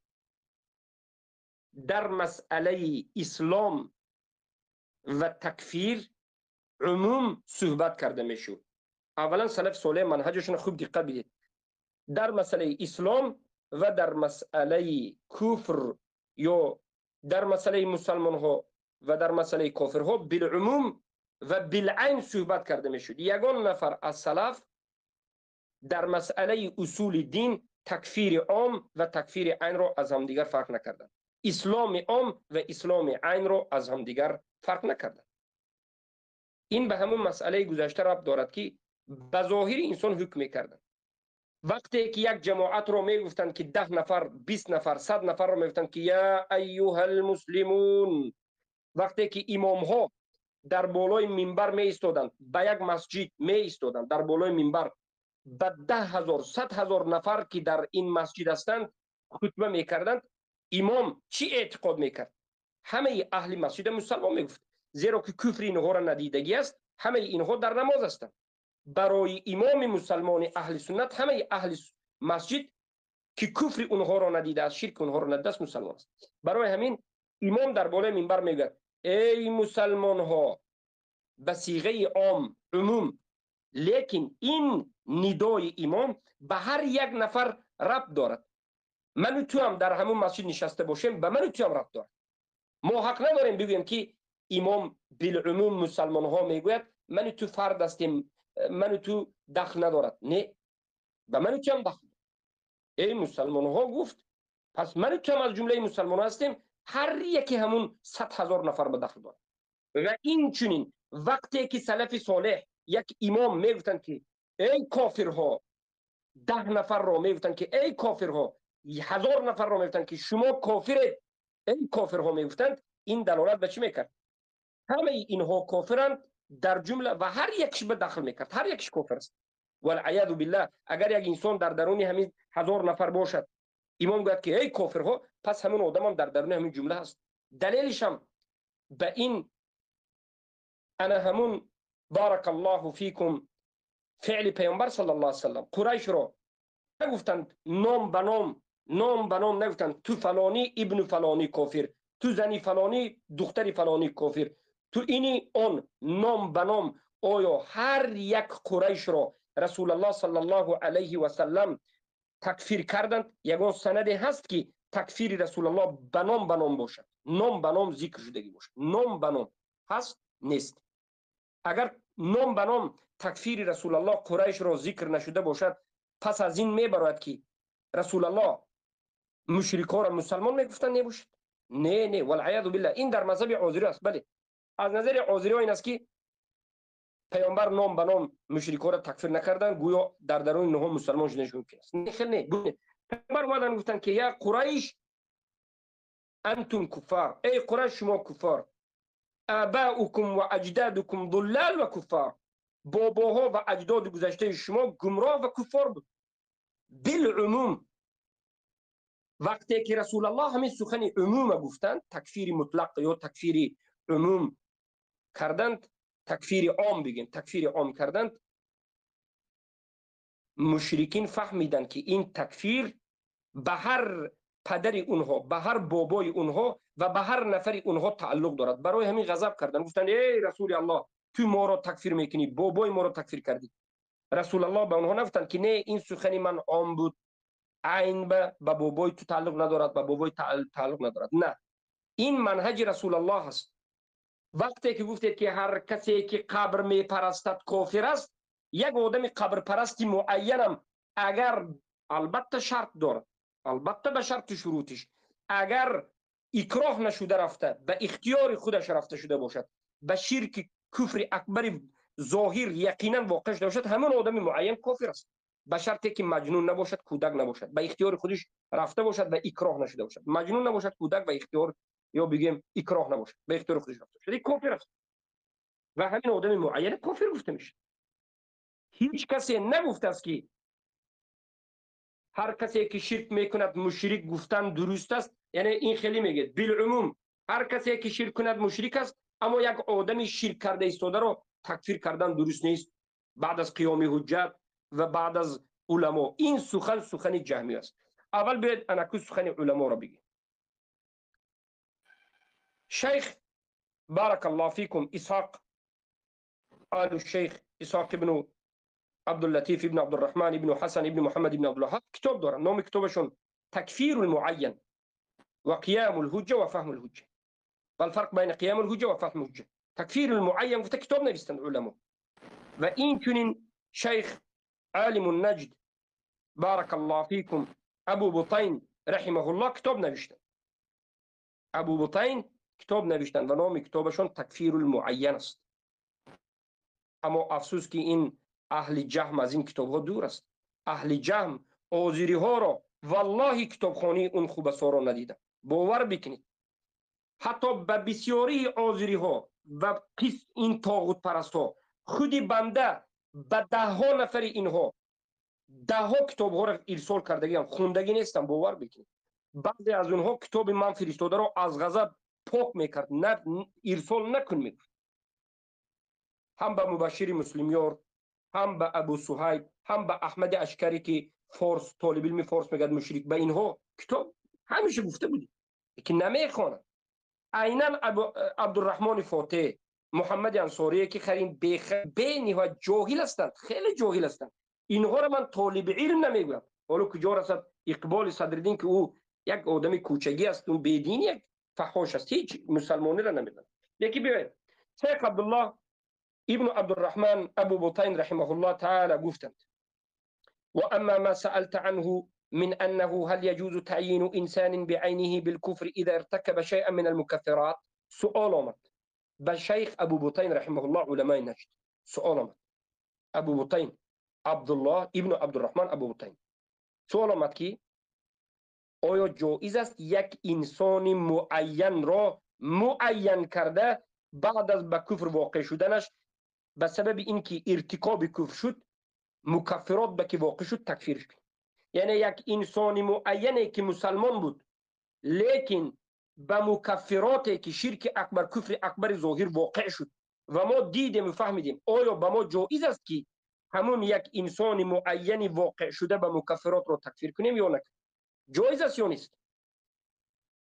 [SPEAKER 1] در مسئله اسلام و تکفیر عموم صحبت کرده میشد. اولا سلف صالح منهجشون خوب دقت بدید، در مسئله اسلام و در مسئله کفر یا در مسئله مسلمان ها و در مسئله کافرها بالعموم و بالعین صحبت کرده میشد. یگان نفر از سلف در مسئله اصول دین تکفیر عام و تکفیر عین را از همدیگر فرق نکردند. اسلام عام و اسلام عین را از همدیگر فرق نکردند. این به همون مسئله گذشته ربط دارد که به ظاهر انسان حکم میکردند. وقتی که یک جماعت رو میگفتند که 10 نفر، 20 نفر، 100 نفر رو میگفتند که یا ایها المسلمون، وقتی که امام ها در بالای منبر می ایستادند، به یک مسجد می ایستادند، در بالای منبر به 10,000 100,000 نفر که در این مسجد هستند خطبه میکردند، امام چی اعتقاد میکرد؟ همه اهل مسجد مسلمان میگفت، زیرا که کفر اینها را ندیدگی است، همه اینها در نماز هستند. برای امام مسلمان اهل سنت همه اهل مسجد که کفر اونها را ندیده است، شرک اونها را ندیده است، مسلمان است. برای همین امام در بالای منبر میگه ای مسلمان ها، به صیغه عام عموم، Лекин ин нидои имом ба ҳар як нафар рабт дорад. Ману ту ҳам дар ҳамон масҷид нишаста бошем, ба ману ту ҳам рабт дорад. Мо ҳақ надорем бигӯем, ки имом билумум мусалмонҳо мегӯяд, ману ту фард ҳастем, ману ту дахл надорад. Не, ба ману ту ҳам дахл. Эй мусалмонҳо гуфт, пас ману ту ҳам аз ҷумлаи мусалмонҳо ҳастем. Ҳар яке ҳамун 100 000 нафар ба дахл дорад. Ва инчунин вақте ки салафи солеҳ, як имом мегуфтанд, ки эй кофирҳо, 10 нафарро мегуфтанд, ки эй кофирҳо, 1000 нафарро мегуфтанд, ки шумо кофиред, эй кофирҳо мегуфтанд, ин далолат ба чӣ мекард? Ҳамаи инҳо кофиранд дар ҷумла ва ҳар якш ба дахл мекард, ҳар якш кофир аст. Валъияду биллаҳ, агар як инсон дар даруни ҳамин 1000 нафар бошад, имом гӯяд, ки эй кофирҳо, пас ҳамин одамам дар даруни ҳамин ҷумла ҳаст. Далелишам ба ин ана ҳамун, баракаллоҳу фикум, феъли паёмбар саллаллоҳу алайҳи васаллам. Қурайшро нагуфтанд ном ба ном, ном ба ном нагуфтанд: ту фалонӣ ибну фалонӣ кофир, ту зани фалонӣ, духтари фалонӣ кофир, ту ини он, ном ба ном. Оё ҳар як қурайшро Расулаллоҳ саллаллоҳу алайҳи васаллам такфир карданд? Ягон санаде ҳаст, ки такфири Расулаллоҳ ба ном ба ном бошад, ном ба ном зикр шудагӣ бошад? Ном ба ном ҳаст? Нест. Агар ном ба ном такфири Расулаллоҳ қурайшро зикр нашуда бошад, пас аз ин мебарояд, ки Расулаллоҳ мушрикҳоро мусалмон мегуфтанд, небошад? Не, не, валъияду биллаҳ. Ин дар мазҳаби озирӣ аст. Бале, аз назари озириҳо ин аст, ки паёмбар ном ба ном мушрикҳоро такфир накарданд, гӯё дар даруни инҳо мусалмон шуданаш мумкин аст. Хел не. Паёмбар омаданд, гуфтанд, ки я Қурайш, антум куффар, эй Қурайш, шумо куффар, абаукум ва аҷдадукум дуллал ва куффар, бобоҳо ва аҷдоди гузаштаи шумо гумроҳ ва куффор буд. Билумум, вақте ки Расулаллоҳ ҳамин сухани умума гуфтанд, такфири мутлақ ё такфири умум карданд, такфири ом бигем, такфири ом карданд, мушрикин фаҳмиданд, ки ин такфир ба ҳар падари онҳо, ба ҳар бобои онҳо ва ба ҳар нафари онҳо тааллуқ дорад. Барои ҳамин ғазаб карданд, гуфтанд: эй Расули Аллоҳ, ту моро такфир мекунӣ, бобои моро такфир кардӣ. Расулаллоҳ ба онҳо нагуфтанд, ки не, ин сухани ман ом буд, айн ба бобои ту тааллуқ надорад, ба бобои тааллуқ надорад. На, ин манҳаҷи Расулаллоҳ аст. Вақте ки гуфтед, ки ҳар касе ки қабр мепарастад, кофир аст, як одами қабрпарасти муайянам агар, албатта шарт дорад, албатта ба шарту шурутиш, агар икроҳ нашуда рафта, ба ихтиёри худаш рафта шуда бошад, ба ширки куфри акбари зоҳир яқинан воқеъ шуда бошад, ҳамон одами муайян кофир аст, ба шарте ки маҷнун набошад, кӯдак набошад, ба ихтиёри худиш рафта бошад ва икроҳ нашуда бошад, маҷнун набошад, кӯдак ва ихтиёр ё бигем икроҳ набошад, ба ихтиёри худиш рафта бошад, кофир аст ва ҳамин одами муайян кофир гуфта мешавад. Ҳеҷ касе нагуфтааст, ки ҳар касе ки ширк мекунад, мушрик гуфтан дуруст аст. Яъне ин хеле мегӯяд: билумум ҳар касе ки ширк кунад, мушрик аст, аммо як одами ширк карда истодаро такфир кардан дуруст нест баъд аз қиёми ҳуҷҷат ва баъд аз уламо. Ин сухан сухани ҷаҳмӣ аст. Аввал биёед анаку сухани уламоро бигем. Шайх, баракаллоҳу фикум, Исҳоқ алу Шейх Исҳоқ ибну Абдуллатиф ибн Абдурраҳман ибну Ҳасан ибн Муҳаммад ибн Абдулваҳҳаб китоб доранд. Номи китобашон «Такфирул муайян ва қиямул ҳуҷҷа ва фаҳмул ҳуҷҷа валфарқ байна қиямул ҳуҷҷа ва фаҳмул ҳуҷҷа». «Такфирул муайян» гуфта китоб навистанд уламо. Ва инчунин шайх алиму Наҷд, баракаллоҳу фикум, Абу Бутайн раҳимаҳуллоҳ китоб навиштанд. Абу Бутайн китоб навиштанд ва номи китобашон «Такфирул муайян» аст. Аммо афсӯс, ки ин аҳли ҷаҳм аз ин китобҳо дур аст. Аҳли ҷаҳм озириҳоро, валлоҳи, китобхонии он хубасоро надидам. Бовар бикунед, ҳатто ба бисёрии озириҳо ва ин тоғутпарастҳо худи банда ба даҳҳо нафари инҳо даҳҳо китобҳоро ирсол кардагиам, хундагӣ нестам. Бовар бикунед, баъзе аз онҳо китоби ман фиристодаро аз ғазаб пок мекард, ирсол накун мегуфт. Ҳам ба Мубашшири Муслимёр, ҳам ба Абу Суҳайб, ҳам ба Аҳмади Ашкарӣ, ки форс, толибилми форс мегӯяд мушрик, ба инҳо китоб ҳамеша гуфта будем, ки намехонад. Айнан Абдурраҳмони Фотеҳ. Муҳаммади Ансорие ки харин бениҳоят ҷоҳил ҳастанд, хеле ҷоҳил ҳастанд. Инҳоро ман толиби илм намегӯям. Ҳоло куҷо расад Иқболи Садриддин, ки ӯ як одами кӯчагӣ аст, ӯ бедин, як фаҳош аст, ҳеҷ мусалмониро намедонад. Яке биёед, Шайх Абдуллоҳ ибну Абдурраҳман Абу Бутайн раҳимаҳуллоҳ таала гуфтанд: ва амма ма саалта анҳу من أنه هل يجوز تعيين إنسان بعينه بالكفر إذا ارتكب شيئا من المكفرات. سؤال آمد به شیخ ابو بطین رحمه الله، علمای نجد. سؤال آمد، ابو بطین عبدالله ابن عبدالرحمن ابو بطین، سؤال آمد که آیا جایز است یک انسان معین را معین کرده بعد از به کفر واقع شدنش به سبب اینکه ارتکاب کفر شد، مکفرات به که واقع شد، تکفیرش کنیم؟ یعنی یک انسان معینه که مسلمان بود لیکن به مکفراتی که شرک اکبر، کفر اکبر ظاهر واقع شد و ما دیدیم و فهمیدیم، آیا به ما جایز است که همون یک انسان معینی واقع شده به مکفرات رو تکفیر کنیم یا نه؟ جایز است یا نیست؟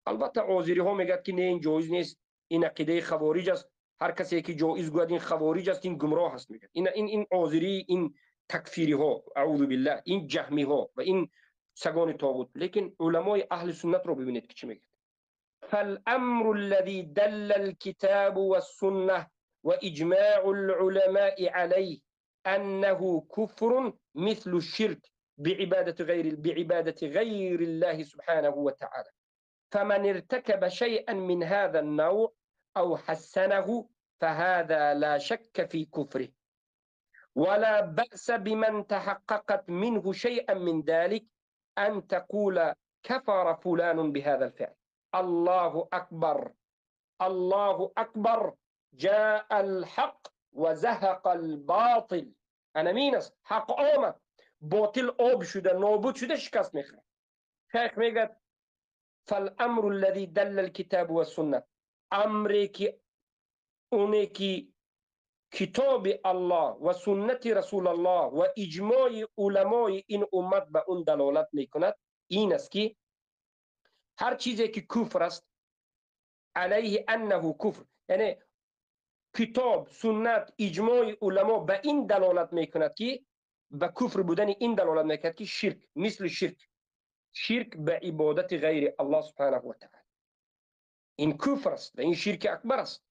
[SPEAKER 1] البته آذری ها میگد که نه، این جایز نیست، این عقیده خوارج است، هر کسی که جایز گوید این خوارج است، این گمراه است. میگد این آذری، این تکفیری ها، اعوذ بالله، این جهمی ها و این سگان طاغوت. لیکن علمای اهل سنت رو ببینید که چی میگه: فالامر الذي دل الكتاب والسنه واجماع العلماء عليه انه كفر مثل الشرك بعبادة غير الله سبحانه وتعالى، فمن ارتكب شيئا من هذا النوع أو حسنه فهذا لا شك في كفره، ولا بأس بمن تحققت منه شيئا من ذلك أن تقول كفر فلان بهذا الفعل. الله أكبر، الله أكبر، جاء الحق وزهق الباطل. أنا مين حق آمد، باطل آب شده، نابود شده، شکست میخوره. شیخ میگه فالامر الذي دل الكتاب والسنه، امری که اونه که کتاب الله و سنت رسول الله و اجماع علمای این امت به اون دلالت میکند، این است که هر چیزی که کفر است، علیه انه کفر، یعنی کتاب، سنت، اجماع علما به این دلالت میکند که به کفر بودن این دلالت میکند که شرک، مثل شرک، شرک به عبادت غیر الله سبحانه و تعالی، این کفر است و این شرک اکبر است.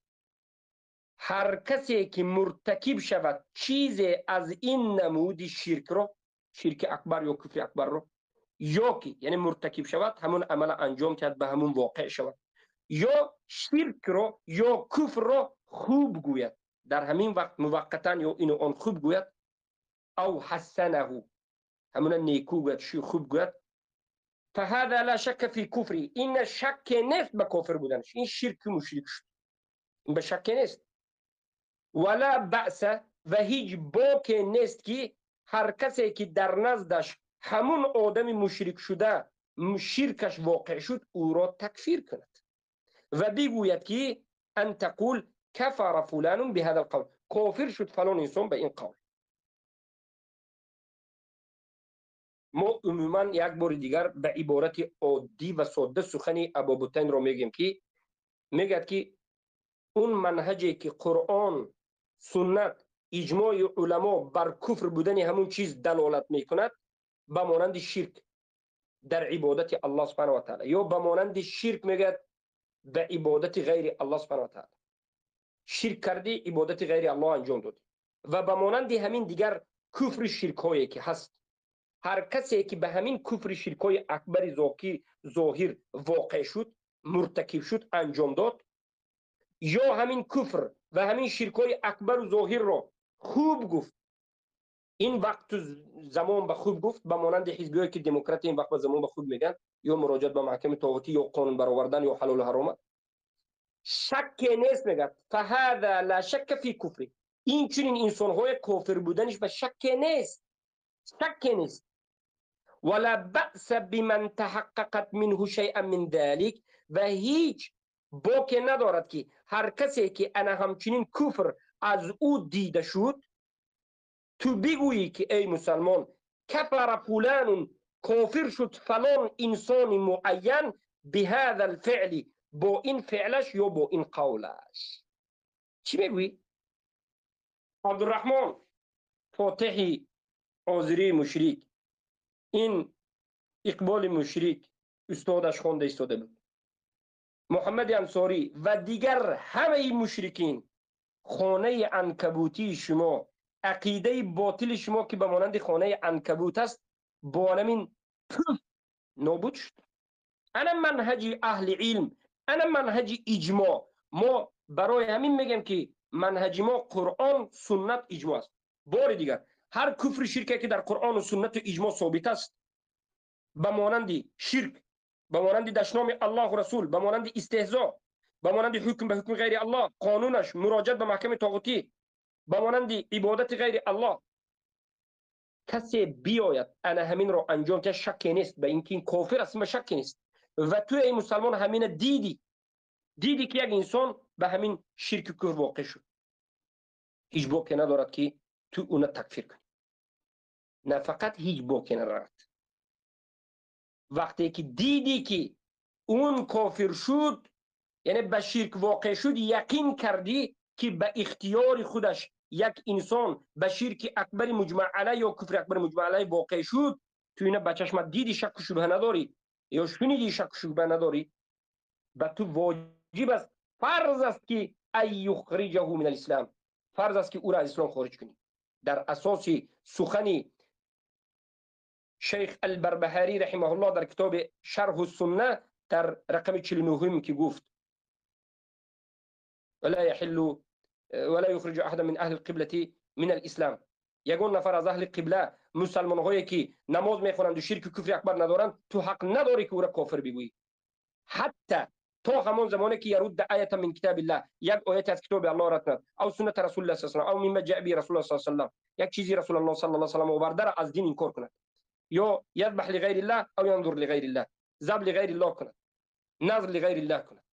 [SPEAKER 1] هر کسی که مرتکب شود چیزی از این نمود شرک رو، شرک اکبر یا کفر اکبر رو، یا که یعنی مرتکب شود، همون عمل انجام دهد، به همون واقع شود، یا شرک رو یا کفر رو خوب گوید در همین وقت موقتا، یا اینو آن خوب گوید، او حسنه، همون نیکو گوید، شی خوب گوید، فهذا لا شک فی کفری، این شک نیست به کافر بودنش، این شرک مشرک شد، این به شک نیست. ولا بأس، و هیچ باک نیست که هر کسی که در نزدش همون آدم مشرک شده شرکش واقع شد، او را تکفیر کند و بگوید که ان تقول کفر فلان بهذا القول، کافر شد فلان انسان به این قول. ما عموما یک بار دیگر به عبارت عادی و ساده سخن ابوبطین را میگیم که میگد که اون منهجی که قرآن، سنت، اجماع علما بر کفر بودن همون چیز دلالت میکند، به مانند شرک در عبادت الله سبحانه و تعالی، یا به مانند شرک میگد به عبادت غیر الله سبحانه و تعالی، شرک کردی، عبادت غیر الله انجام دادی، و به مانند همین دیگر کفر شرک هایی که هست، هر کسی که به همین کفر شرک های اکبر ظاهر واقع شد، مرتکب شد، انجام داد، یا همین کفر و همین شرک های اکبر و ظاهر را خوب گفت، این وقت زمان به خوب گفت، به مانند حزبی هایی که دموکرات این وقت و زمان به خوب میگن، یا مراجعت به محکمه طاغوتی یا قانون برآوردن یا حلال و حرام، شک نیست. میگه فهذا لا شک فی کفر، این چنین انسان های کافر بودنش به شک نیست، شک نیست. ولا بأس بمن تحققت منه شیئا من ذلك، و هیچ باک ندارد که هر کسی که انا همچنین کفر از او دیده شد، تو بگویی که ای مسلمان کفر فلان، کافر شد فلان انسان معین بهذا الفعل، با این فعلش یا با این قولش. Чӣ мегӯӣ? Абдурраҳмон фотиҳи озирии мушрик, ин Иқболи мушрик устодаш хонда истода буд, Муҳаммади Ансорӣ ва дигар ҳамаи мушрикин, хонаи анкабутии шумо, ақидаи ботили шумо ки ба монанди хонаи анкабут аст, бо ҳамин пуф нобуд шуд. Ана манҳаҷи аҳли илм, ана манҳаҷи иҷмоъ. Мо барои ҳамин мегӯем ки манҳаҷи мо Қуръон, суннат, иҷмоъ аст. Бори дигар ҳар куфри ширке ки дар Қуръону суннату иҷмоъ собит аст, ба монанди ширк, ба монанди дашноми Аллоҳу Расул, ба монанди истеҳзо, ба монанди ҳукм ба ҳукми ғайри Аллоҳ, қонунаш, муроҷиат ба маҳками тоғутӣ, ба монанди ибодати ғайри Аллоҳ, касе биёяд ана ҳаминро анҷом диҳад, шакке нест ба ин ки ин кофир аст, ба шакке нест. Ва ту эй мусалмон ҳамина дидӣ, дидӣ ки як инсон ба ҳамин ширки куфр воқеъ шуд, ҳеҷ боке надорад ки ту уна такфир кунӣ. На фақат ҳеҷ боке надорад, вақте ки дидӣ ки он кофир шуд, яъне ба ширк воқеъ шуд, яқин кардӣ ки ба ихтиёри худаш як инсон ба ширки акбари муҷмаъ алай ё куфри акбари муҷмаъ алай воқеъ шуд, ту ина ба чашмат дидӣ, шакку шубҳа надорӣ ё шунидӣ, шакку шубҳа надорӣ, ба ту воҷиб аст, фарз аст ки ан юхриҷаҳу мин алислам, фарз аст ки ӯро аз ислом хориҷ кунӣ. Дар асоси сухани шейх Албарбаҳарӣ раҳимаҳуллоҳ дар китоби Шарҳу Сунна дар рақами 49 ки гуфт: ولا يحل ولا يخرج أحدا من أهل القبلة من الإسلام. ягон нафар аз аҳли қибла, мусалмонҳое ки намоз мехонанду ширки куфри акбар надоранд, ту ҳақ надорӣ ки ӯро кофир бигӯӣ, ҳатта то ҳамон замоне ки ярудда аята мин китобиллаҳ, як ояте аз китоби Аллоҳ рад кунад, ав сунната расулиллаҳ саллаллоҳу алайҳи васаллам, ав мимма ҷаа биҳи расулуллоҳ саллаллоҳу алайҳи васаллам, як чизи Расулуллоҳ саллаллоҳу алайҳи васаллам овардаро аз дин инкор кунад, ё язбаҳ лиғайриллаҳ ав янзур лиғайриллаҳ, заб лиғайриллаҳ кунад, назр лиғайриллаҳ кунад.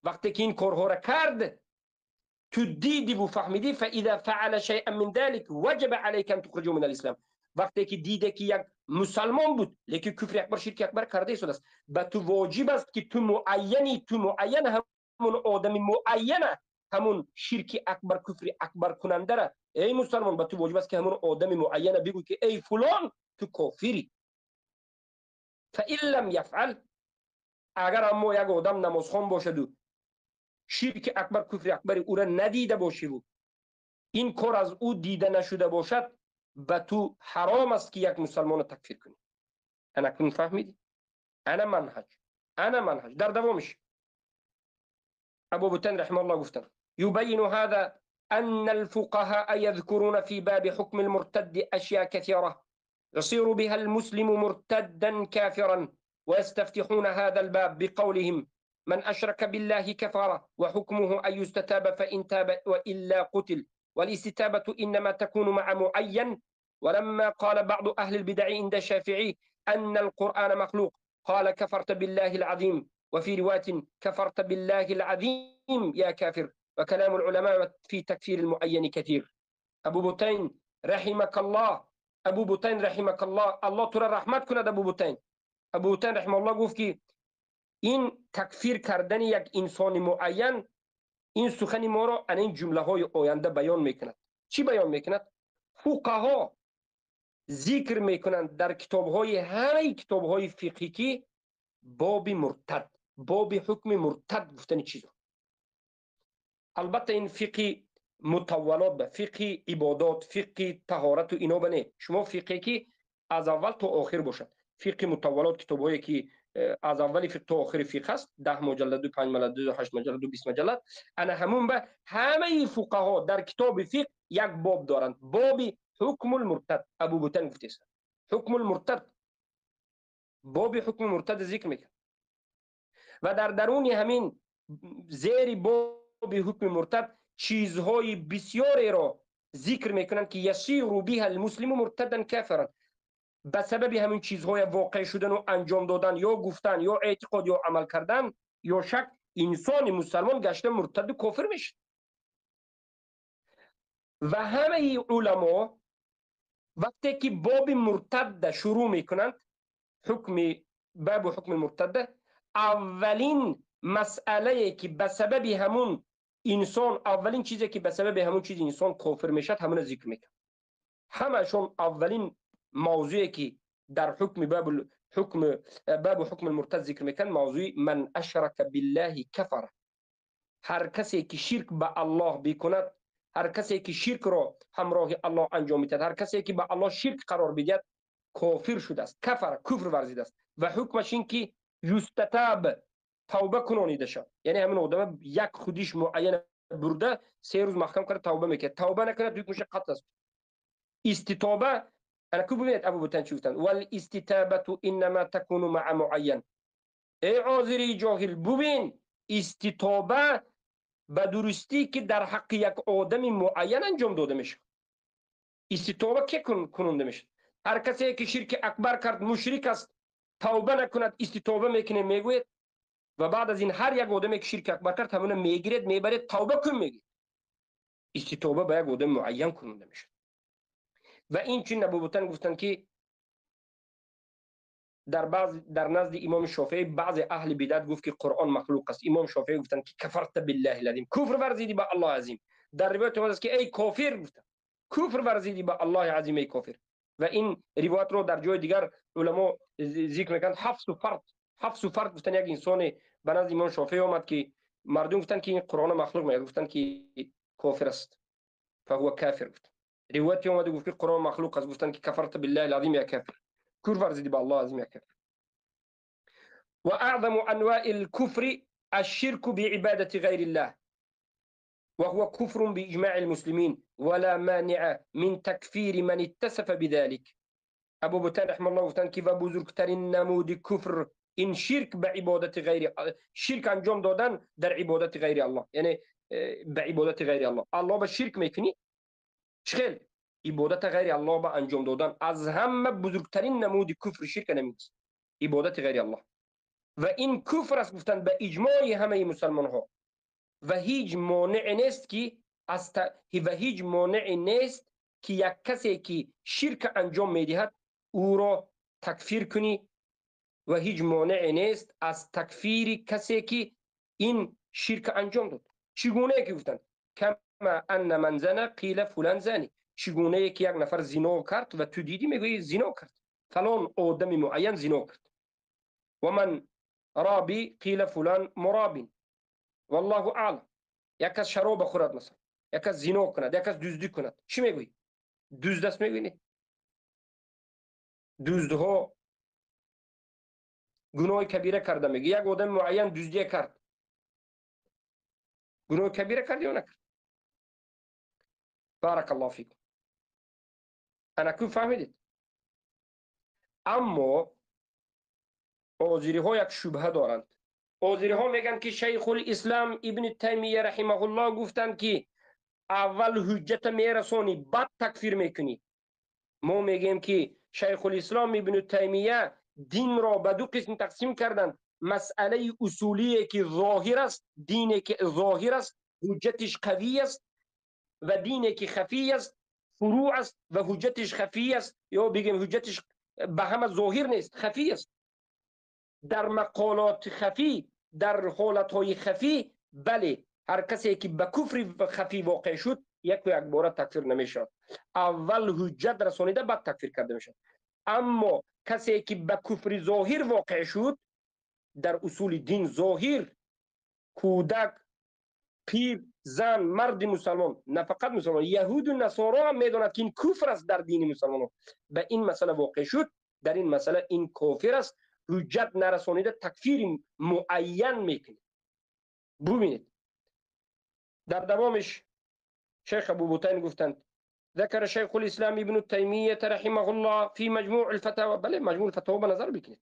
[SPEAKER 1] Вақте ки ин корҳоро кард, ту дидиву фаҳмидӣ, фаиза фаала шайъан мин залик ваҷаба алайка ан тухриҷаҳу мин алислам. Вақте ки диде ки як мусалмон буд, лекин куфри акбар, ширки акбар карда истодааст, ба ту воҷиб аст ки ту муайяни, ту муайян ҳамун одами муайяна, ҳамун ширки акбар, куфри акбар кунандара, эй мусалмон, ба ту воҷиб аст ки ҳамун одами муайяна бигӯй ки эй фулон, ту кофирӣ. Фа ин лам яфъал, агар аммо як одам намозхон бошаду ширки акбар, куфри акбари ӯра надида бошиву ин кор аз ӯ дида нашуда бошад, ба ту ҳаром аст ки як мусалмонро такфир кунӣ. Ана кун фаҳмидӣ? Ана манҳаҷ, ана манҳаҷ. Дар давомиш Абу Бутайн раҳимаҳуллоҳ гуфтанд: юбайину ҳаза أن الفقهاء يذكرون في باب حكم المرتد أشياء كثيرة يصير بها المسلم مرتدا كافرا، ويستفتحون هذا الباب بقولهم: من أشرك بالله كفر، وحكمه أن يستتاب فإن تاب وإلا قتل، والاستتابة إنما تكون مع معين. ولما قال بعض أهل البدع عند الشافعي أن القرآن مخلوق قال: كفرت بالله العظيم، وفي رواية: كفرت بالله العظيم يا كافر. وكلام العلماء في تكفير المعين كثير. أبو بوتين رحمك الله، أبو بوتين رحمك الله، الله ترى رحمت کند أبو بوتین. أبو بوتین رحمه الله گفت که این تکفیر کردن یک انسان معین، این سخن ما را این جمله های آینده بیان میکند. چی بیان میکند؟ فقها ذکر میکنند در کتاب های، همه کتاب های فقهی، باب مرتد، باب حکم مرتد گفتن چیزا. البته این فقه مطولات به فقه عبادات، فقه طهارت و اینا بنه، شما فقهی که از اول تا آخر باشد، فقه مطولات، کتابایی که از اول فقه تا آخر فقه است، 10 مجلد و 5 مجلد و 8 مجلد و 20 مجلد، انا همون به همه فقها در کتاب فقه یک باب دارند، باب حکم المرتد. ابو بوتن گفته است حکم المرتد، باب حکم مرتد ذکر میکنه و در درون همین زیر باب حکم مرتد چیزهای بسیاری را ذکر میکنند که یسیر بها المسلم مرتدا کافرا. به سبب همین چیزهای واقع شدن و انجام دادن یا گفتن یا اعتقاد یا عمل کردن یا شک، انسان مسلمان گشته مرتد و کافر میشه. و همه علما وقتی که باب مرتد شروع میکنند، حکم باب حکم مرتد، اولین مسئله که به سبب همون Инсон аввалин чизе ки ба сабаби ҳамон чиз инсон кофир мешавад, ҳамона зикр мекунад. Ҳамаашон аввалин мавзӯе ки дар ҳукми баб ҳукм, баб ҳукм муртад зикр мекунад, мавзӯи ман ашрака биллаҳи кафара. Ҳар касе ки ширк ба Аллоҳ бикунад, ҳар касе ки ширкро ҳамроҳи Аллоҳ анҷом медиҳад, ҳар касе ки ба Аллоҳ ширк қарор бидиҳад, кофир шудааст, кафара, куфр варзидааст. Ва ҳукмаш ин ки юстатаб, тавба кунонида шавад. Яъне ҳамин одама як худиш муайян бурда 3 рӯз маҳкам карда тавба мекунад. Тавба накунад, ҳукмаша қатл аст. Иститоба ана ку бибинед, Абу Бутан чӣ гуфтанд: вал иститабату иннама такуну маа муайян. Эй озири ҷоҳил, бубин, иститоба ба дурустӣ ки дар ҳаққи як одами муайян анҷом дода мешавад. Иститоба ке кунонда мешавад? Ҳар касе ки ширки акбар кард, мушрик аст, тавба накунад, иститоба мекунем мегӯед. Ва баъд аз ин ҳар як одаме ки ширки акбар кард, ҳамона мегиред, мебаред, тавба кун мегӯед. Иститоба ба як одами муайян кунонда мешавад. Ва инчунин Абубутан гуфтанд ки дар назди имоми Шофеӣ баъзе аҳли бидат гуфт ки Қуръон махлуқ аст. Имом Шофеӣ гуфтанд ки кафарта биллаҳи лазим, куфр варзидӣ ба Аллоҳи азим. Дар ривоят омадааст ки эй кофир гуфтанд, куфр варзидӣ ба Аллоҳи азим, эй кофир. Ва ин ривоятро дар ҷои дигар уламо зикр мекунанд. Ҳафсу фард гуфтанд, як инсоне ба назди имом Шофеӣ омад ки мардум гуфтанд ки ин Қуръон махлуқ мегӯяд. Гуфтанд ки кофир аст, фаҳува кафир гуфтанд. Ривояте омада гуфт ки Қуръон махлуқ аст. Гуфтанд ки кафарта биллаҳи лазим я кафир, куфр варзидӣ ба Аллоҳ азим, я кафир. وأعظم أنواع الكفر الشرك بعبادة غير الله، وهو كفر بإجماع المسلمين، ولا مانع من تكفير من اتصف بذلك. Абу Бутан رحمه الله гуфтанд ки ва бузургтарин намуди куфр ин ширк ба ибодати ғайри, ширк анҷом додан дар ибодати ғайри Аллоҳ, яъне ба ибодати ғайри Аллоҳ. Аллоҳ ба ширк мекунӣ, чӣ хел ибодати ғайри Аллоҳ ба анҷом додан аз ҳама бузургтарин намуди куфри ширк намест, ибодати ғайри Аллоҳ. Ва ин куфр аст, гуфтанд, ба иҷмои ҳамаи мусалмонҳо. Ва ҳеҷ монеъе нест ки аз ва ҳеҷ монеъе нест ки як касе ки ширк анҷом медиҳад, ӯро такфир кунӣ. Ва ҳеҷ монеъе нест аз такфири касе ки ин ширк анҷом дод. Чӣ гунае ки гуфтанд: кама анна ман зана қила фулан зани. Чӣ гунае ки як нафар зино кард ва ту дидӣ, мегӯӣ зино кард, фалон одами муайян зино кард. Ва ман раби қила фулан мурабин валлоҳу аълам. Як кас шароба хӯрад, масалан, як кас зино кунад, як кас дуздӣ кунад, чӣ мегӯӣ? Дузд аст мегӯӣ? Не, дуздҳо гуноҳи кабира карда мегӯ. Як одами муайян дуздия кард, гуноҳи кабира кард ё накард? Барак Аллоҳу фикум. Анаку фаҳмидед. Аммо озириҳо як шубҳа доранд. Озириҳо мегӯянд ки Шайхулислам Ибни Таймия раҳимаҳуллоҳ гуфтанд ки аввал ҳуҷҷата мерасонӣ, баъд такфир мекунӣ. Мо мегӯем ки Шайхулислом Ибну Таймия динро ба ду қисм тақсим карданд: масъалаи усулие ки зоҳир аст, дине ки зоҳир аст, ҳуҷҷатиш қавӣ аст, ва дине ки хафӣ аст, фурӯъ аст ва ҳуҷҷатиш хафӣ аст, ё бигем ҳуҷҷатиш ба ҳама зоҳир нест, хафӣ аст. Дар мақолоти хафӣ, дар ҳолатҳои хафӣ, бале, ҳар касе ки ба куфри хафӣ воқеъ шуд, яку якбора такфир намешавад, аввал ҳуҷҷат расонида, баъд такфир карда мешавад. Аммо касе ки ба куфри зоҳир воқеъ шуд, дар усули дин зоҳир, кӯдак, пир, зан, марди мусалмон, на фақат мусалмон, яҳуду насоро ҳам медонад ки ин куфр аст дар дини мусалмонон, ба ин масъала воқеъ шуд, дар ин масъала ин кофир аст, ҳуҷҷат нарасонида такфири муайян мекунед. Бубинед, дар давомиш шейх Абубутайн гуфтанд: ذكر شيخ الإسلام ابن تيمية رحمه الله في مجموع الفتاوى. بله، مجموع الفتاوى به نظر بکنید،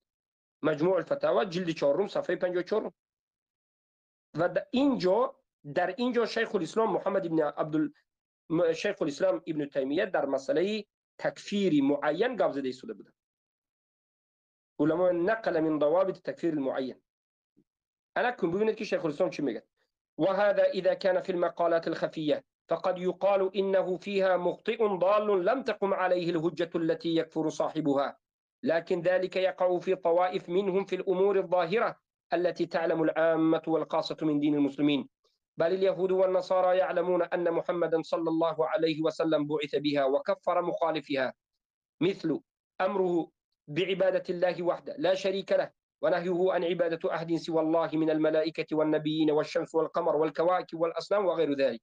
[SPEAKER 1] مجموع الفتاوى جلد چهارم، صفحه 54. و در اینجا شیخ الاسلام محمد ابن عبد، شیخ الاسلام ابن تیمیه در مسئله تکفیر معین گپ زده ایستاده بودند. علما نقل من ضوابط تکفیر المعین. انا کن ببینید که شیخ الاسلام چی میگه: وهذا إذا كان في المقالات الخفية، فقد يقال إنه فيها مخطئ ضال لم تقم عليه الحجة التي يكفر صاحبها، لكن ذلك يقع في طوائف منهم في الأمور الظاهرة التي تعلم العامة والخاصة من دين المسلمين. بل اليهود والنصارى يعلمون أن محمدا صلى الله عليه وسلم بعث بها وكفر مخالفها، مثل أمره بعبادة الله وحده لا شريك له، ونهيه عن عبادة أحد سوى الله من الملائكة والنبيين والشمس والقمر والكواكب والأصنام وغير ذلك،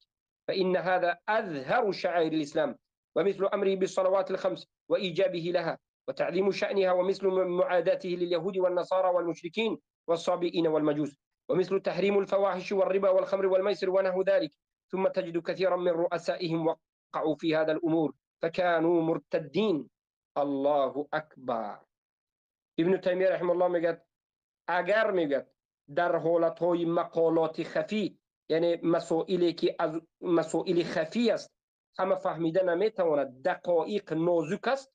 [SPEAKER 1] فإن هذا أظهر شعائر الإسلام. ومثل أمره بالصلوات الخمس وإيجابه لها وتعظيم شأنها، ومثل معاداته لليهود والنصارى والمشركين والصابئين والمجوس، ومثل تحريم الفواحش والربا والخمر والميسر ونحو ذلك. ثم تجد كثيرا من رؤسائهم وقعوا في هذا الأمور فكانوا مرتدين. الله أكبر. ابن تیمیه رحمه الله میگه اگر میگه در حالتهای مقالات خفی، یعنی مسائلی که از مسائل خفی است، همه فهمیده نمیتواند، دقایق نازک است،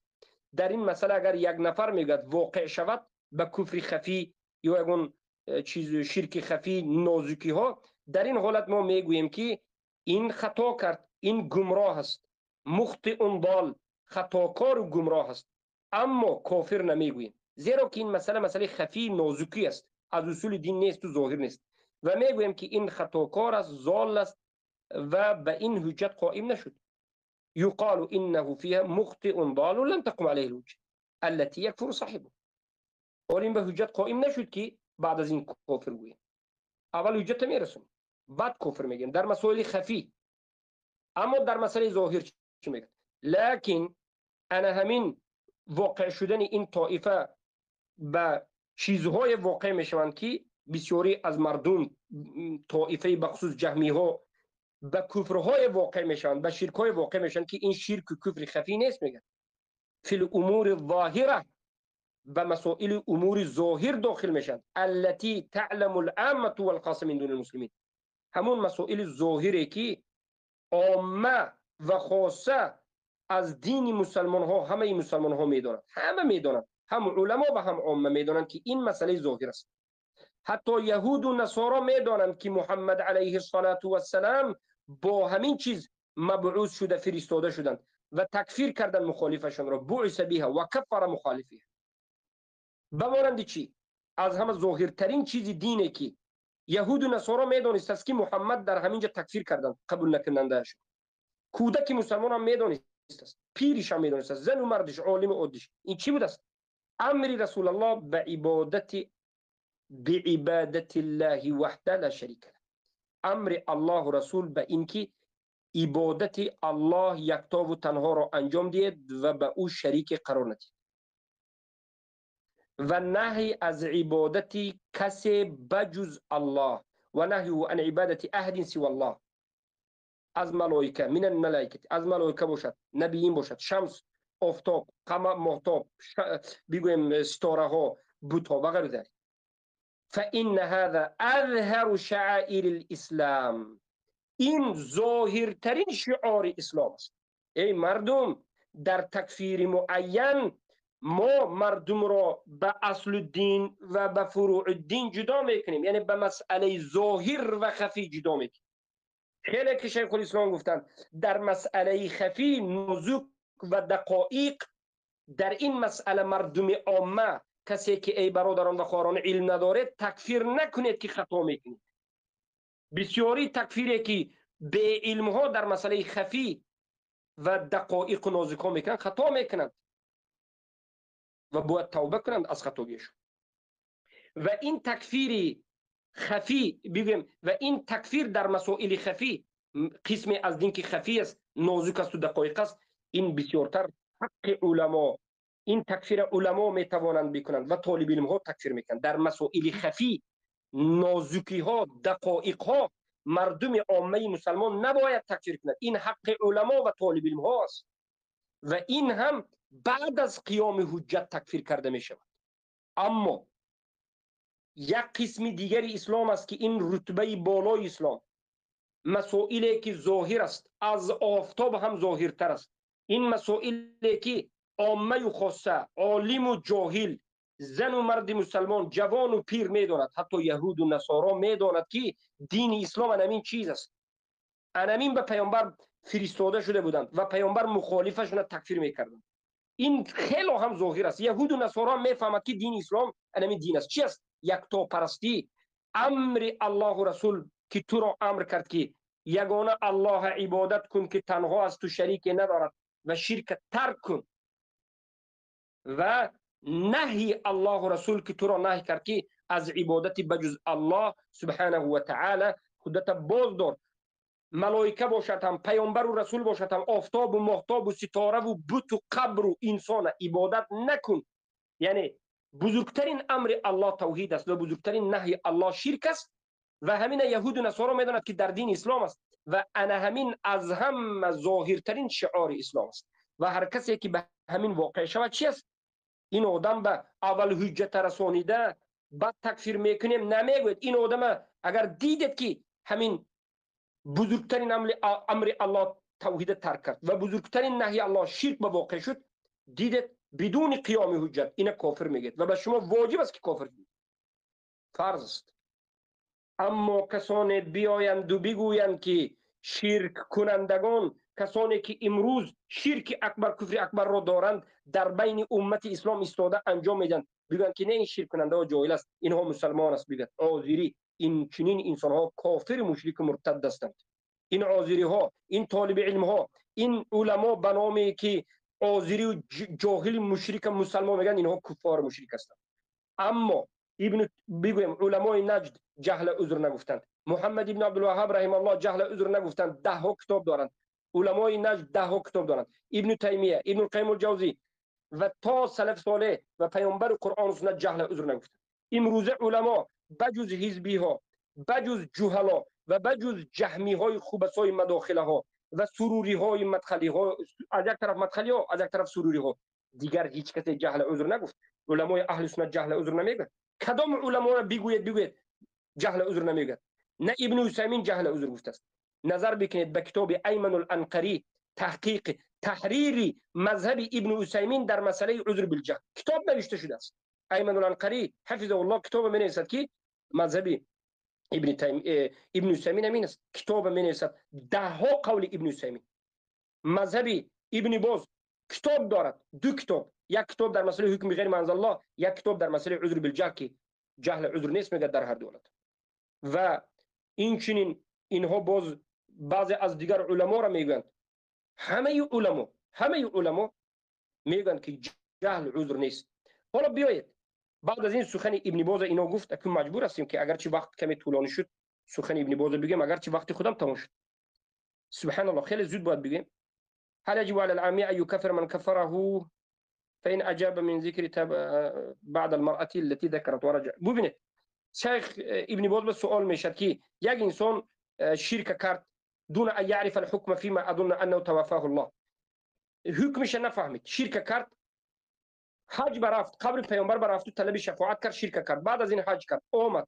[SPEAKER 1] در این مسئله اگر یک نفر میگه واقع شود به کفر خفی یا یگون چیز شرک خفی نازکی ها، در این حالت ما میگوییم که این خطا کرد، این گمراه است، مخطئ ضال، خطاکار و گمراه است، اما کافر نمیگوییم، زیرا که این مسئله مسئله خفی نازکی است، از اصول دین نیست و ظاهر نیست، و میگوییم که این خطاکار است، ضال است و به این حجت قائم نشد. يقال انه فيها مخطئ ضال لم تقم عليه الحجه التي يكفر صاحبه. این به حجت قائم نشد که بعد از این کافر گوییم. اول حجت میرسون، بعد کفر میگیم در مسائل خفی. اما در مسئله ظاهر چی میگه؟ لکن انا همین واقع شدن این طایفه به چیزهای واقع میشوند که بسیاری از مردم، طایفه بخصوص جهمی ها، به کفرهای واقع میشوند، به شرکهای واقع میشوند که این شرک و کفر خفی نیست. میگن فی الامور الظاهره، به مسائل امور ظاهر داخل میشن، التي تعلم العامه والخاصه من دون المسلمین، همون مسائل ظاهری که عامه و خاصه از دین مسلمان ها، همه مسلمان ها میدانند، همه میدانند، هم علما و هم عامه میدانند که این مسئله ظاهر است. حتی یهود و نصارا میدانند که محمد علیه الصلاة والسلام با همین چیز مبعوث شده، فرستاده شدند و تکفیر کردن مخالفشان را، بعث بها و کفر مخالفیها. به مانند چی؟ از همه ظاهرترین چیز دینه که یهود و نصارا میدانست است که محمد در همینجا تکفیر کردند قبول نکننده‌اش. کودک مسلمان هم میدانست است، پیرش هم میدانست است، زن و مردش، عالم و عادیش. این چی بود است؟ امر رسول الله به عبادت، بعبادت الله وحده لا شریک له. امر الله و رسول به اینکه عبادت الله یکتا و تنها را انجام دهید و به او شریک قرار ندهید، و نهی از عبادت کسی بجز الله، و نهی عن عبادت احد سوى الله، از ملائکه، من الملائکه، از ملائکه باشد، نبیین باشد، شمس، آفتاب، قمر، ماهتاب، بگویم ستاره ها، بت ها و غیر ذلك. فإن هذا أظهر شعائر الإسلام، این ظاهرترین شعار اسلام است. ای مردم، در تکفیر معین ما مردم را به اصل دین و به فروع دین جدا میکنیم، یعنی به مسئله ظاهر و خفی جدا میکنیم. خیلی که شیخ الاسلام گفتند در مسئله خفی نازک و دقایق، در این مسئله مردم عامه، کسی که ای برادران و خواهران علم نداره، تکفیر نکنید که خطا میکنید. بسیاری تکفیری که به علم ها در مسئله خفی و دقایق و نازک ها میکنند، خطا میکنند و باید توبه کنند از خطاگیشون. و این تکفیر خفی بگیم، و این تکفیر در مسائل خفی، قسم از دین که خفی است، نازک است و دقایق است، این بسیارتر حق علما، این تکفیر علما میتوانند بکنند و طالب علم ها تکفیر میکنند. در مسائل خفی، نازکی ها، دقایق ها، مردم عامه مسلمان نباید تکفیر کنند. این حق علما و طالب علم ها است و این هم بعد از قیام حجت تکفیر کرده می شود. اما یک قسم دیگری اسلام است که این رتبه بالای اسلام، مسائلی که ظاهر است، از آفتاب هم ظاهرتر است، این مسائلی که عامه و خاصه، عالم و جاهل، زن و مرد مسلمان، جوان و پیر میداند، حتی یهود و نصارا میداند که دین اسلام انمین چیز است، انمین به پیامبر فرستاده شده بودند و پیامبر مخالفشون تکفیر میکردند. این خیلی هم ظاهر است. یهود و نصارا میفهمند که دین اسلام انمین دین است. چی است؟ یکتا پرستی، امر الله و رسول ки туро амр кард, ки ягона Аллоҳ ибодат кун, ки танҳо аз ту шарике надорад, ва ширк тарк кун, ва наҳи Аллоҳу Расул, ки туро наҳй кард, ки аз ибодати баҷуз Аллоҳ субҳанаҳу ва таъала худата боздор. Малоика бошад ҳам, паёмбару расул бошад ҳам, офтобу моҳтобу ситораву буту қабру инсона ибодат накун. Яъне бузургтарин амри Аллоҳ тавҳид аст ва бузургтарин наҳи Аллоҳ ширк аст. Ва ҳамина яҳуду насоро медонад, ки дар дини ислом аст, ва ана ҳамин аз ҳама зоҳиртарин шиори ислом аст. Ва ҳар касе ки ба ҳамин воқеъ шавад, чи аст? Ин одам ба аввал ҳуҷҷата расонида, баъд такфир мекунем намегӯяд. Ин одама агар дидед, ки ҳамин бузургтарин амри Аллоҳ тавҳида тарк кард ва бузургтарин наҳи Аллоҳ ширк ба воқеъ шуд, дидед, бидуни қиёми ҳуҷҷат ина кофир мегӯяд ва ба шумо воҷиб аст, ки кофир фарз аст. Аммо касоне биёянду бигӯянд, ки ширккунандагон, касоне ки имрӯз ширки акбар, куфри акбарро доранд, дар байни уммати ислом истода анҷом медиҳанд, бигӯянд, ки не, ин ширккунандаҳо ҷоҳил аст, инҳо мусалмон аст, бигӯяд озирӣ, ин чунин инсонҳо кофири мушрику муртад ҳастанд. Ин озириҳо, ин толиби илмҳо, ин уламо ба номе ки озирию ҷоҳили мушрика мусалмон мегӯянд, инҳо куффор мушрик ҳастанд. Аммо ибн бигӯем, уламои Наҷд ҷаҳла узр нагуфтанд. Муҳаммад ибн Абдулваҳҳаб раҳималлоҳ ҷаҳла узр нагуфтанд, даҳҳо китоб доранд. Уламои Наҷд даҳҳо китоб доранд. Ибну Таймия, Ибну Қайим Ҷавзӣ ва то салаф солеҳ ва паёмбари Қуръону суннат ҷаҳла узр нагуфтанд. Имрӯза уламо баҷуз ҳизбиҳо, баҷуз ҷуҳало ва баҷуз ҷаҳмиҳои хубасои мадохилаҳо ва суруриҳои мадхалиҳо, аз як тараф мадхалиҳо, аз як тараф суруриҳо, дигар ҳеҷ касе ҷаҳла узр нагуфт. Уламои аҳли суннат ҷаҳла узр намегӯяд. Кадом уламоро бигӯед, бигӯед, ҷаҳла узр намегӯяд. На Ибну Усаймин ҷаҳла узр гуфтааст. Назар бикунед ба китоби Айману Анқарӣ, таҳқиқи таҳрири мазҳаби Ибну Усаймин дар масъалаи узр билҷаҳл китоб навишта шудааст. Айману Анқарӣ ҳафизаҳуллоҳ китоба менависад, ки мазҳаби Ибну Усаймин ҳамин аст. Китоба менависад, даҳҳо қавли Ибну Усаймин. Мазҳаби Ибни Боз китоб дорад, ду китоб: як китоб дар масъалаи ҳукми ғайри ма анзалаллоҳ, як китоб дар масъалаи узр билҷаҳл, ки ҷаҳл узр нест мегӯяд дар ҳар ду ҳолат. Ва инчунин инҳо боз баъзе аз дигар уламоро мегӯянд. Ҳамаи уламо мегӯянд, ки ҷаҳл узр нест. Ҳоло биёед, баъд аз ин сухани Ибни Боза ино гуфт, акун маҷбур ҳастем, ки агарчи вақт каме тӯлонӣ шуд, сухани Ибни Боза бигӯем, агарчи вақти худам тамом шуд. Субҳаналлоҳ, хеле зуд бояд бигӯем. هل يجب على العامي أن يكفر من كفره؟ فإن أجاب من ذكر بعد المرأة التي ذكرت ورجع. ببینید، شیخ ابن باز به سوال میشد که یک انسان شرک کرد دون ان يعرف الحكم فيما اظن انه توفاه الله، حکمش نفهمید، شرک کرد، حج برافت، قبر پیامبر برافت، طلب شفاعت کرد، شرک کرد، بعد از این حج کرد، اومد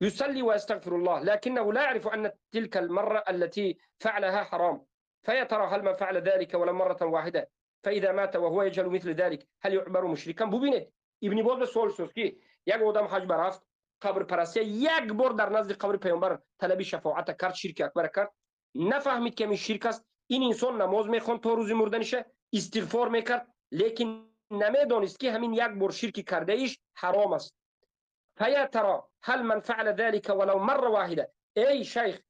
[SPEAKER 1] يصلي ويستغفر الله، لكنه لا يعرف أن تلك المرة التي فعلها حرام. فيا ترى هل من فعل ذلك ولو مرة واحدة، فإذا مات وهو يجهل مثل ذلك، هل يعتبر مشركا؟ ببینید، ابن باز به سوال شد که یک آدم حج برافت، قبر پرستی، یک بار در نزد قبر پیامبر طلب شفاعت کرد، شرک اکبر کرد، نفهمید که این شرک است. این انسان نماز میخوند تا روز مردنشه، استغفار میکرد، لیکن نمیدانست که همین یک بار شرک کرده ایش حرام است. فیا ترى هل من فعل ذلك ولو مره واحده، ای شیخ،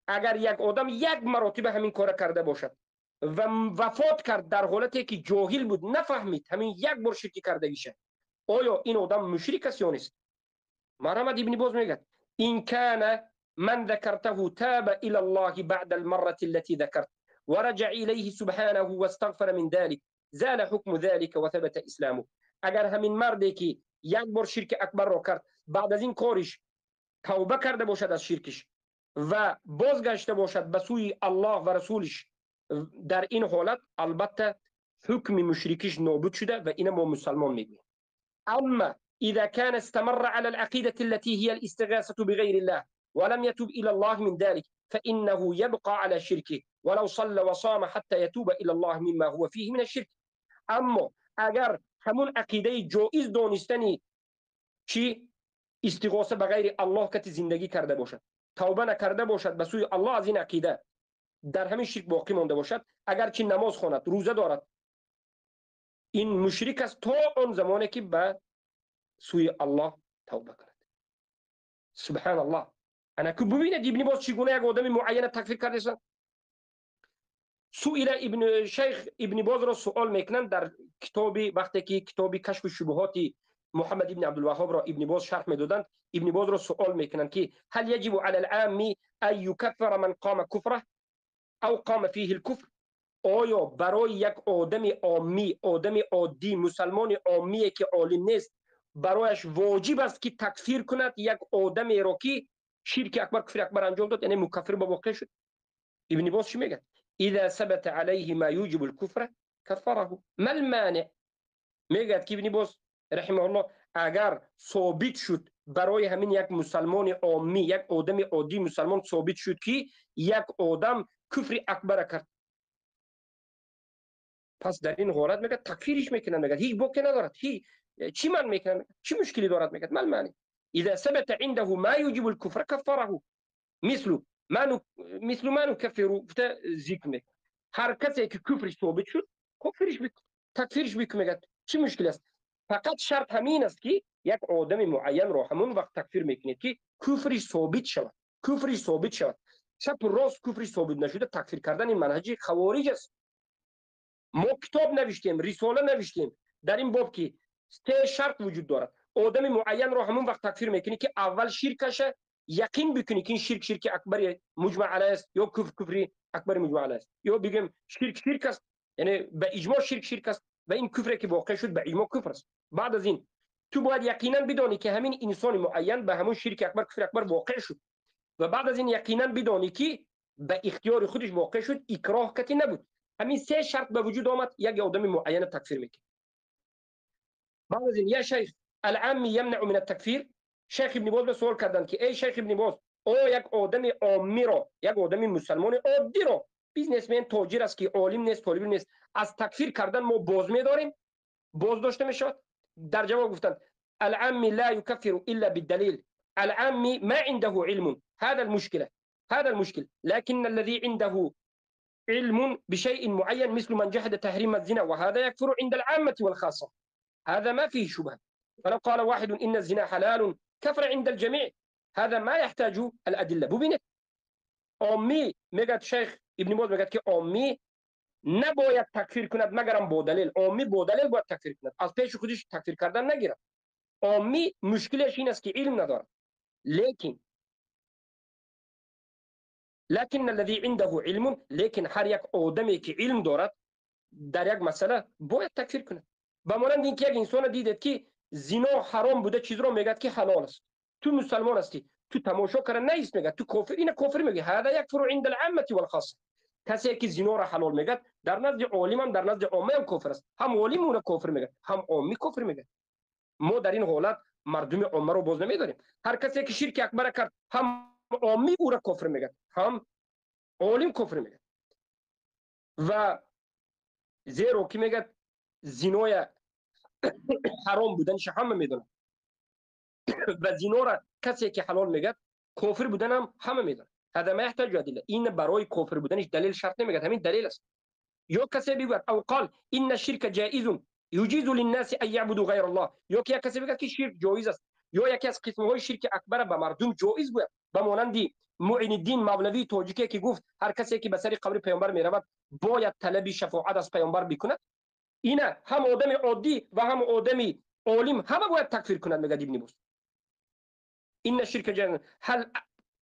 [SPEAKER 1] اگر یک آدم یک مراتب همین کار کرده باشد و وفات کرد در حالتی که جاهل بود، نفهمید همین یک بار شرک کردگیشه، آیا این آدم مشرک است یا نیست؟ مرحمت ابن باز میگه إن كان من ذكرته تاب إلى الله بعد المرة التي ذكرت ورجع إليه سبحانه واستغفر من ذلك، زال حكم ذلك وثبت إسلامه. اگر همین مردی که یک بار شرک اکبر را کرد، بعد از این کارش توبه کرده باشد از شرکش و بازگشته باشد به سوی الله و رسولش، در این حالت البته حکم مشرکیش نابود شده و اینه ما مسلمان میگوییم. اما اذا كان استمر على العقيدة التي هي الاستغاثة بغير الله ولم يتوب إلى الله من ذلك، فإنه يبقى على شركه ولو صلى وصام حتى يتوب إلى الله مما هو فيه من الشرك. اما اگر همون عقیده جایز دانستنی چی استغاثه به غیر الله کتی زندگی کرده باشد، توبه نکرده باشد به سوی الله از این عقیده، در همین شرک باقی مانده باشد، اگرچه نماز خواند، روزه دارد، این مشرک است تا آن زمانی که به سوی الله توبه کند. سبحان الله. Ана ки бубинед, Ибни Боз чӣ гуна як одами муайяна такфир кардааст. Суила ибн шайх Ибни Бозро суол мекунанд дар китоби, вақте ки китоби Кашфу шубуҳоти Муҳаммад ибни Абдулваҳҳобро Ибни Боз шарҳ медоданд, Ибни Бозро суол мекунанд, ки هل يجب على العام أن يكفر من قام كفره أو قام فيه الكفر؟ Оё барои як одами оммӣ, одами оддӣ, мусалмони оммие, ки олим нест, барояш воҷиб аст, ки такфир кунад як одамеро, ки ширки акбар, куфри акбар анҷом дод, яъне мукаффир ба воқеъ шуд? Ибни Боз чӣ мегӯяд? إذا ثبت عليه ما يوجب الكفر كفره، ما المانع؟ Мегӯяд, ки Ибни Боз رحمه الله, агар собит шуд барои ҳамин як мусалмони оммӣ, як одами оддии мусалмон собит шуд, ки як одам куфри акбара кард, пас дар ин ҳолат, мегӯяд, такфириш мекунад. Мегӯяд, ҳеҷ боке надорад, чӣ ман мекунад, чӣ мушкилӣ дорад? Мегӯяд: ما المانع؟ إذا ثبت عنده ما يوجب الكفر كفره، مثل ما نكفر. Зикр мекунад, ҳар касе ки куфриш собит шуд, куфриш, такфириш бикун. Мегӯяд, чӣ мушкил аст? Фақат шарт ҳамин аст, ки як одами муайянро ҳамон вақт такфир мекунед, ки куфриш собит шавад, куфриш собит шавад. Чапу рост куфриш собит нашуда такфир кардан, ин манҳаҷи хавориҷ аст. Мо китоб навиштем, рисола навиштем дар ин боб, ки се шарт вуҷуд дорад. Одами муайянро ҳамон вақт такфир мекунӣ, ки аввал ширкаша яқин бикунӣ, ки ин ширк ширки акбари муҷмаъ алай аст ё куфр куфри акбари муҷмаъ алай аст, ё бигӯем, ширк ширк аст, яъне ба иҷмоъ ширк ширк аст ва ин куфре, ки воқеъ шуд, ба иҷмоъ куфр аст. Баъд аз ин ту бояд яқинан бидонӣ, ки ҳамин инсони муайян ба ҳамон ширки акбар, куфри акбар воқеъ шуд, ва баъд аз ин яқинан бидонӣ, ки ба ихтиёри худаш воқеъ шуд, икроҳ кати набуд. Ҳамин се шарт ба вуҷуд омад, як одами муайяна такфир мекунад. Баъд аз ин: يا شيخ، العامي يمنع من التكفير؟ Шайх Ибни Боз ба суол карданд, ки эй шайх Ибни Боз, оё як одами оммиро, як одами мусалмони оддиро, бизнесмен, тоҷир аст, ки олим нест, толиб нест, аз такфир кардан мо боз медорем, боз дошта мешавад? Дар ҷавоб гуфтанд: العامي لا يكفر إلا بالدليل، العامي ما عنده علم، هذا المشكلة، هذا المشكل. لكن الذي عنده علم بشيء معين، مثل من جحد تحريم الزنا، وهذا يكفر عند العامة والخاصة، هذا ما فيه شبهة. فلو قال واحد إن الزنا حلال كفر عند الجميع، هذا ما يحتاج الأدلة. ببینید، عامی، میگه شیخ ابن باز، میگه که عامی نباید تکفیر کند مگرم با دلیل. عامی با دلیل باید تکفیر کند، از پیش خودش تکفیر کردن نگیرد. عامی مشکلش این است که علم ندارد. لیکن لكن الذي عنده علم، لیکن هر یک آدمی که علم دارد در یک مسئله، باید تکفیر کند. به مانند اینکه یک انسان دیدید که زنا حرام بوده چیز رو میگه که حلال است، تو مسلمان هستی، تو تماشا کردن نیست. میگه تو کافر، اینه کافر. میگه هذا يكفر عند العامة والخاصة. کسی که زنا را حلال میگه، در نزد عالم هم در نزد عامه هم کافر است. هم عالم اون کافر میگه، هم عامی کافر میگه. ما در این حالت مردم عامه رو باز نمیداریم. هر کسی که شرک اکبر کرد، هم عامی او را کافر میگه، هم عالم کافر میگه. و زیرا که میگه زینای حرام بودنش همه میدونن و زینا را کسی که حلال میگه، کافر بودن هم همه میدونن. هذا ما يحتاج ادله. این برای کافر بودنش دلیل شرط نمیگه، همین دلیل است. یا کسی بگوید او قال ان الشرك جائز يجيز للناس ان يعبدوا غير الله، یا که کسی بگه که شرک جایز است یا یکی از قسم های شرک اکبر به مردم جایز بود، به مانند معین الدین مولوی تاجیکی که گفت هر کسی که به سر قبر پیامبر میرود، باید طلب شفاعت از پیامبر بکند، اینه هم آدم عادی و هم آدمی عالم همه باید تکفیر کند. میگه ابن باز ان الشرك جائز،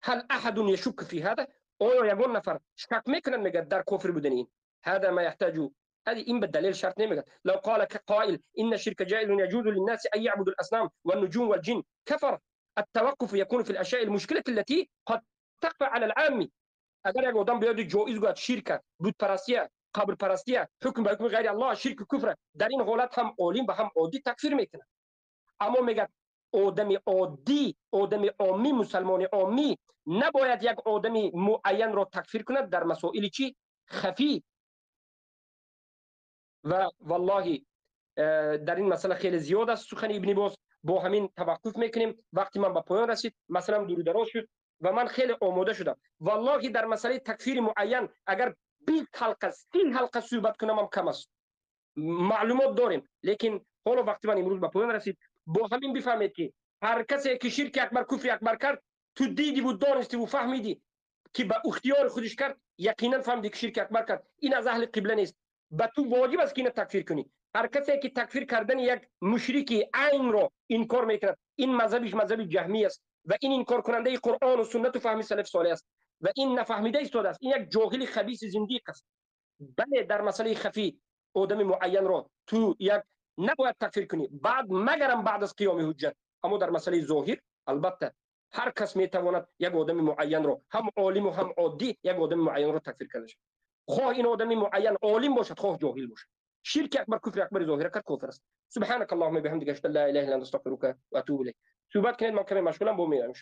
[SPEAKER 1] هل احد يشك في هذا؟ آیا یگان نفر شک میکنند، میگه، در کفر بودن این؟ هذا ما يحتاج هذه، این به دلیل شرط نمیگه. لو قال قائل ان الشرك جائز يجوز للناس ان يعبدوا الاصنام والنجوم والجن كفر. التوقف يكون في الاشياء المشكله التي قد تخفى على العام. اگر یک آدم بیاد جایز گوید شرک، بت پرستی، قبر پرستی، حکم به حکم غیر الله، شرک، کفر، در این حالت هم عالم و هم عادی تکفیر میکنه. اما میگه آدم عادی، آدم عامی، مسلمان عامی نباید یک آدمی معین را تکفیر کند در مسائل چی؟ خفی. و والله در این مسئله خیلی زیاد است سخن ابن باز. با همین توقف میکنیم. وقتی من به پایان رسید، مثلا دور دراز شد و من خیلی آماده شدم. والله در مسئله تکفیر معین اگر 20 حلقه، 30 حلقه صحبت کنم هم کم است. معلومات داریم، لیکن حالا وقتی من امروز به پایان رسید. با همین بفهمید که هر کسی که شرک اکبر، کفر اکبر کرد Ту дидӣ ва донистӣ ва фаҳмидӣ ки ба ихтиёри худаш кард, яқинан фаҳмидӣ ки ширки акбар кард. Ин аз аҳли қибла нест. Ба ту воҷиб аст ки инро такфир кунӣ. Ҳар касе ки такфир кардани як мушрики айнро инкор мекунад, ин мазҳабиш мазҳаби ҷаҳмӣ аст ва ин инкоркунандаи Қуръон ва суннат ва фаҳми салафи солеҳ аст ва ин нафаҳмида истодааст. Ин як ҷоҳили хабиси зиндиқ аст. Бале, дар масъалаи хафӣ одами муайянро ту як набояд такфир кунӣ, баъд магарам баъд аз қиёми ҳуҷҷат. Аммо дар масъалаи зоҳир албатта ҳар кас метавонад як одами муайянро, ҳам олиму ҳам оддӣ, як одами муайянро такфир карда шавад. Хоҳ ин одами муайян олим бошад, хоҳ ҷоҳил бошад. Ширки акбар, куфри акбари зоҳира кард, кофир аст. Субҳанака Аллоҳумма биҳамдика, ашҳаду ан ла илаҳа илла анта, астағфирука ва атубу илайк. Суҳбат кунед, ман каме машғулам, бо меравам.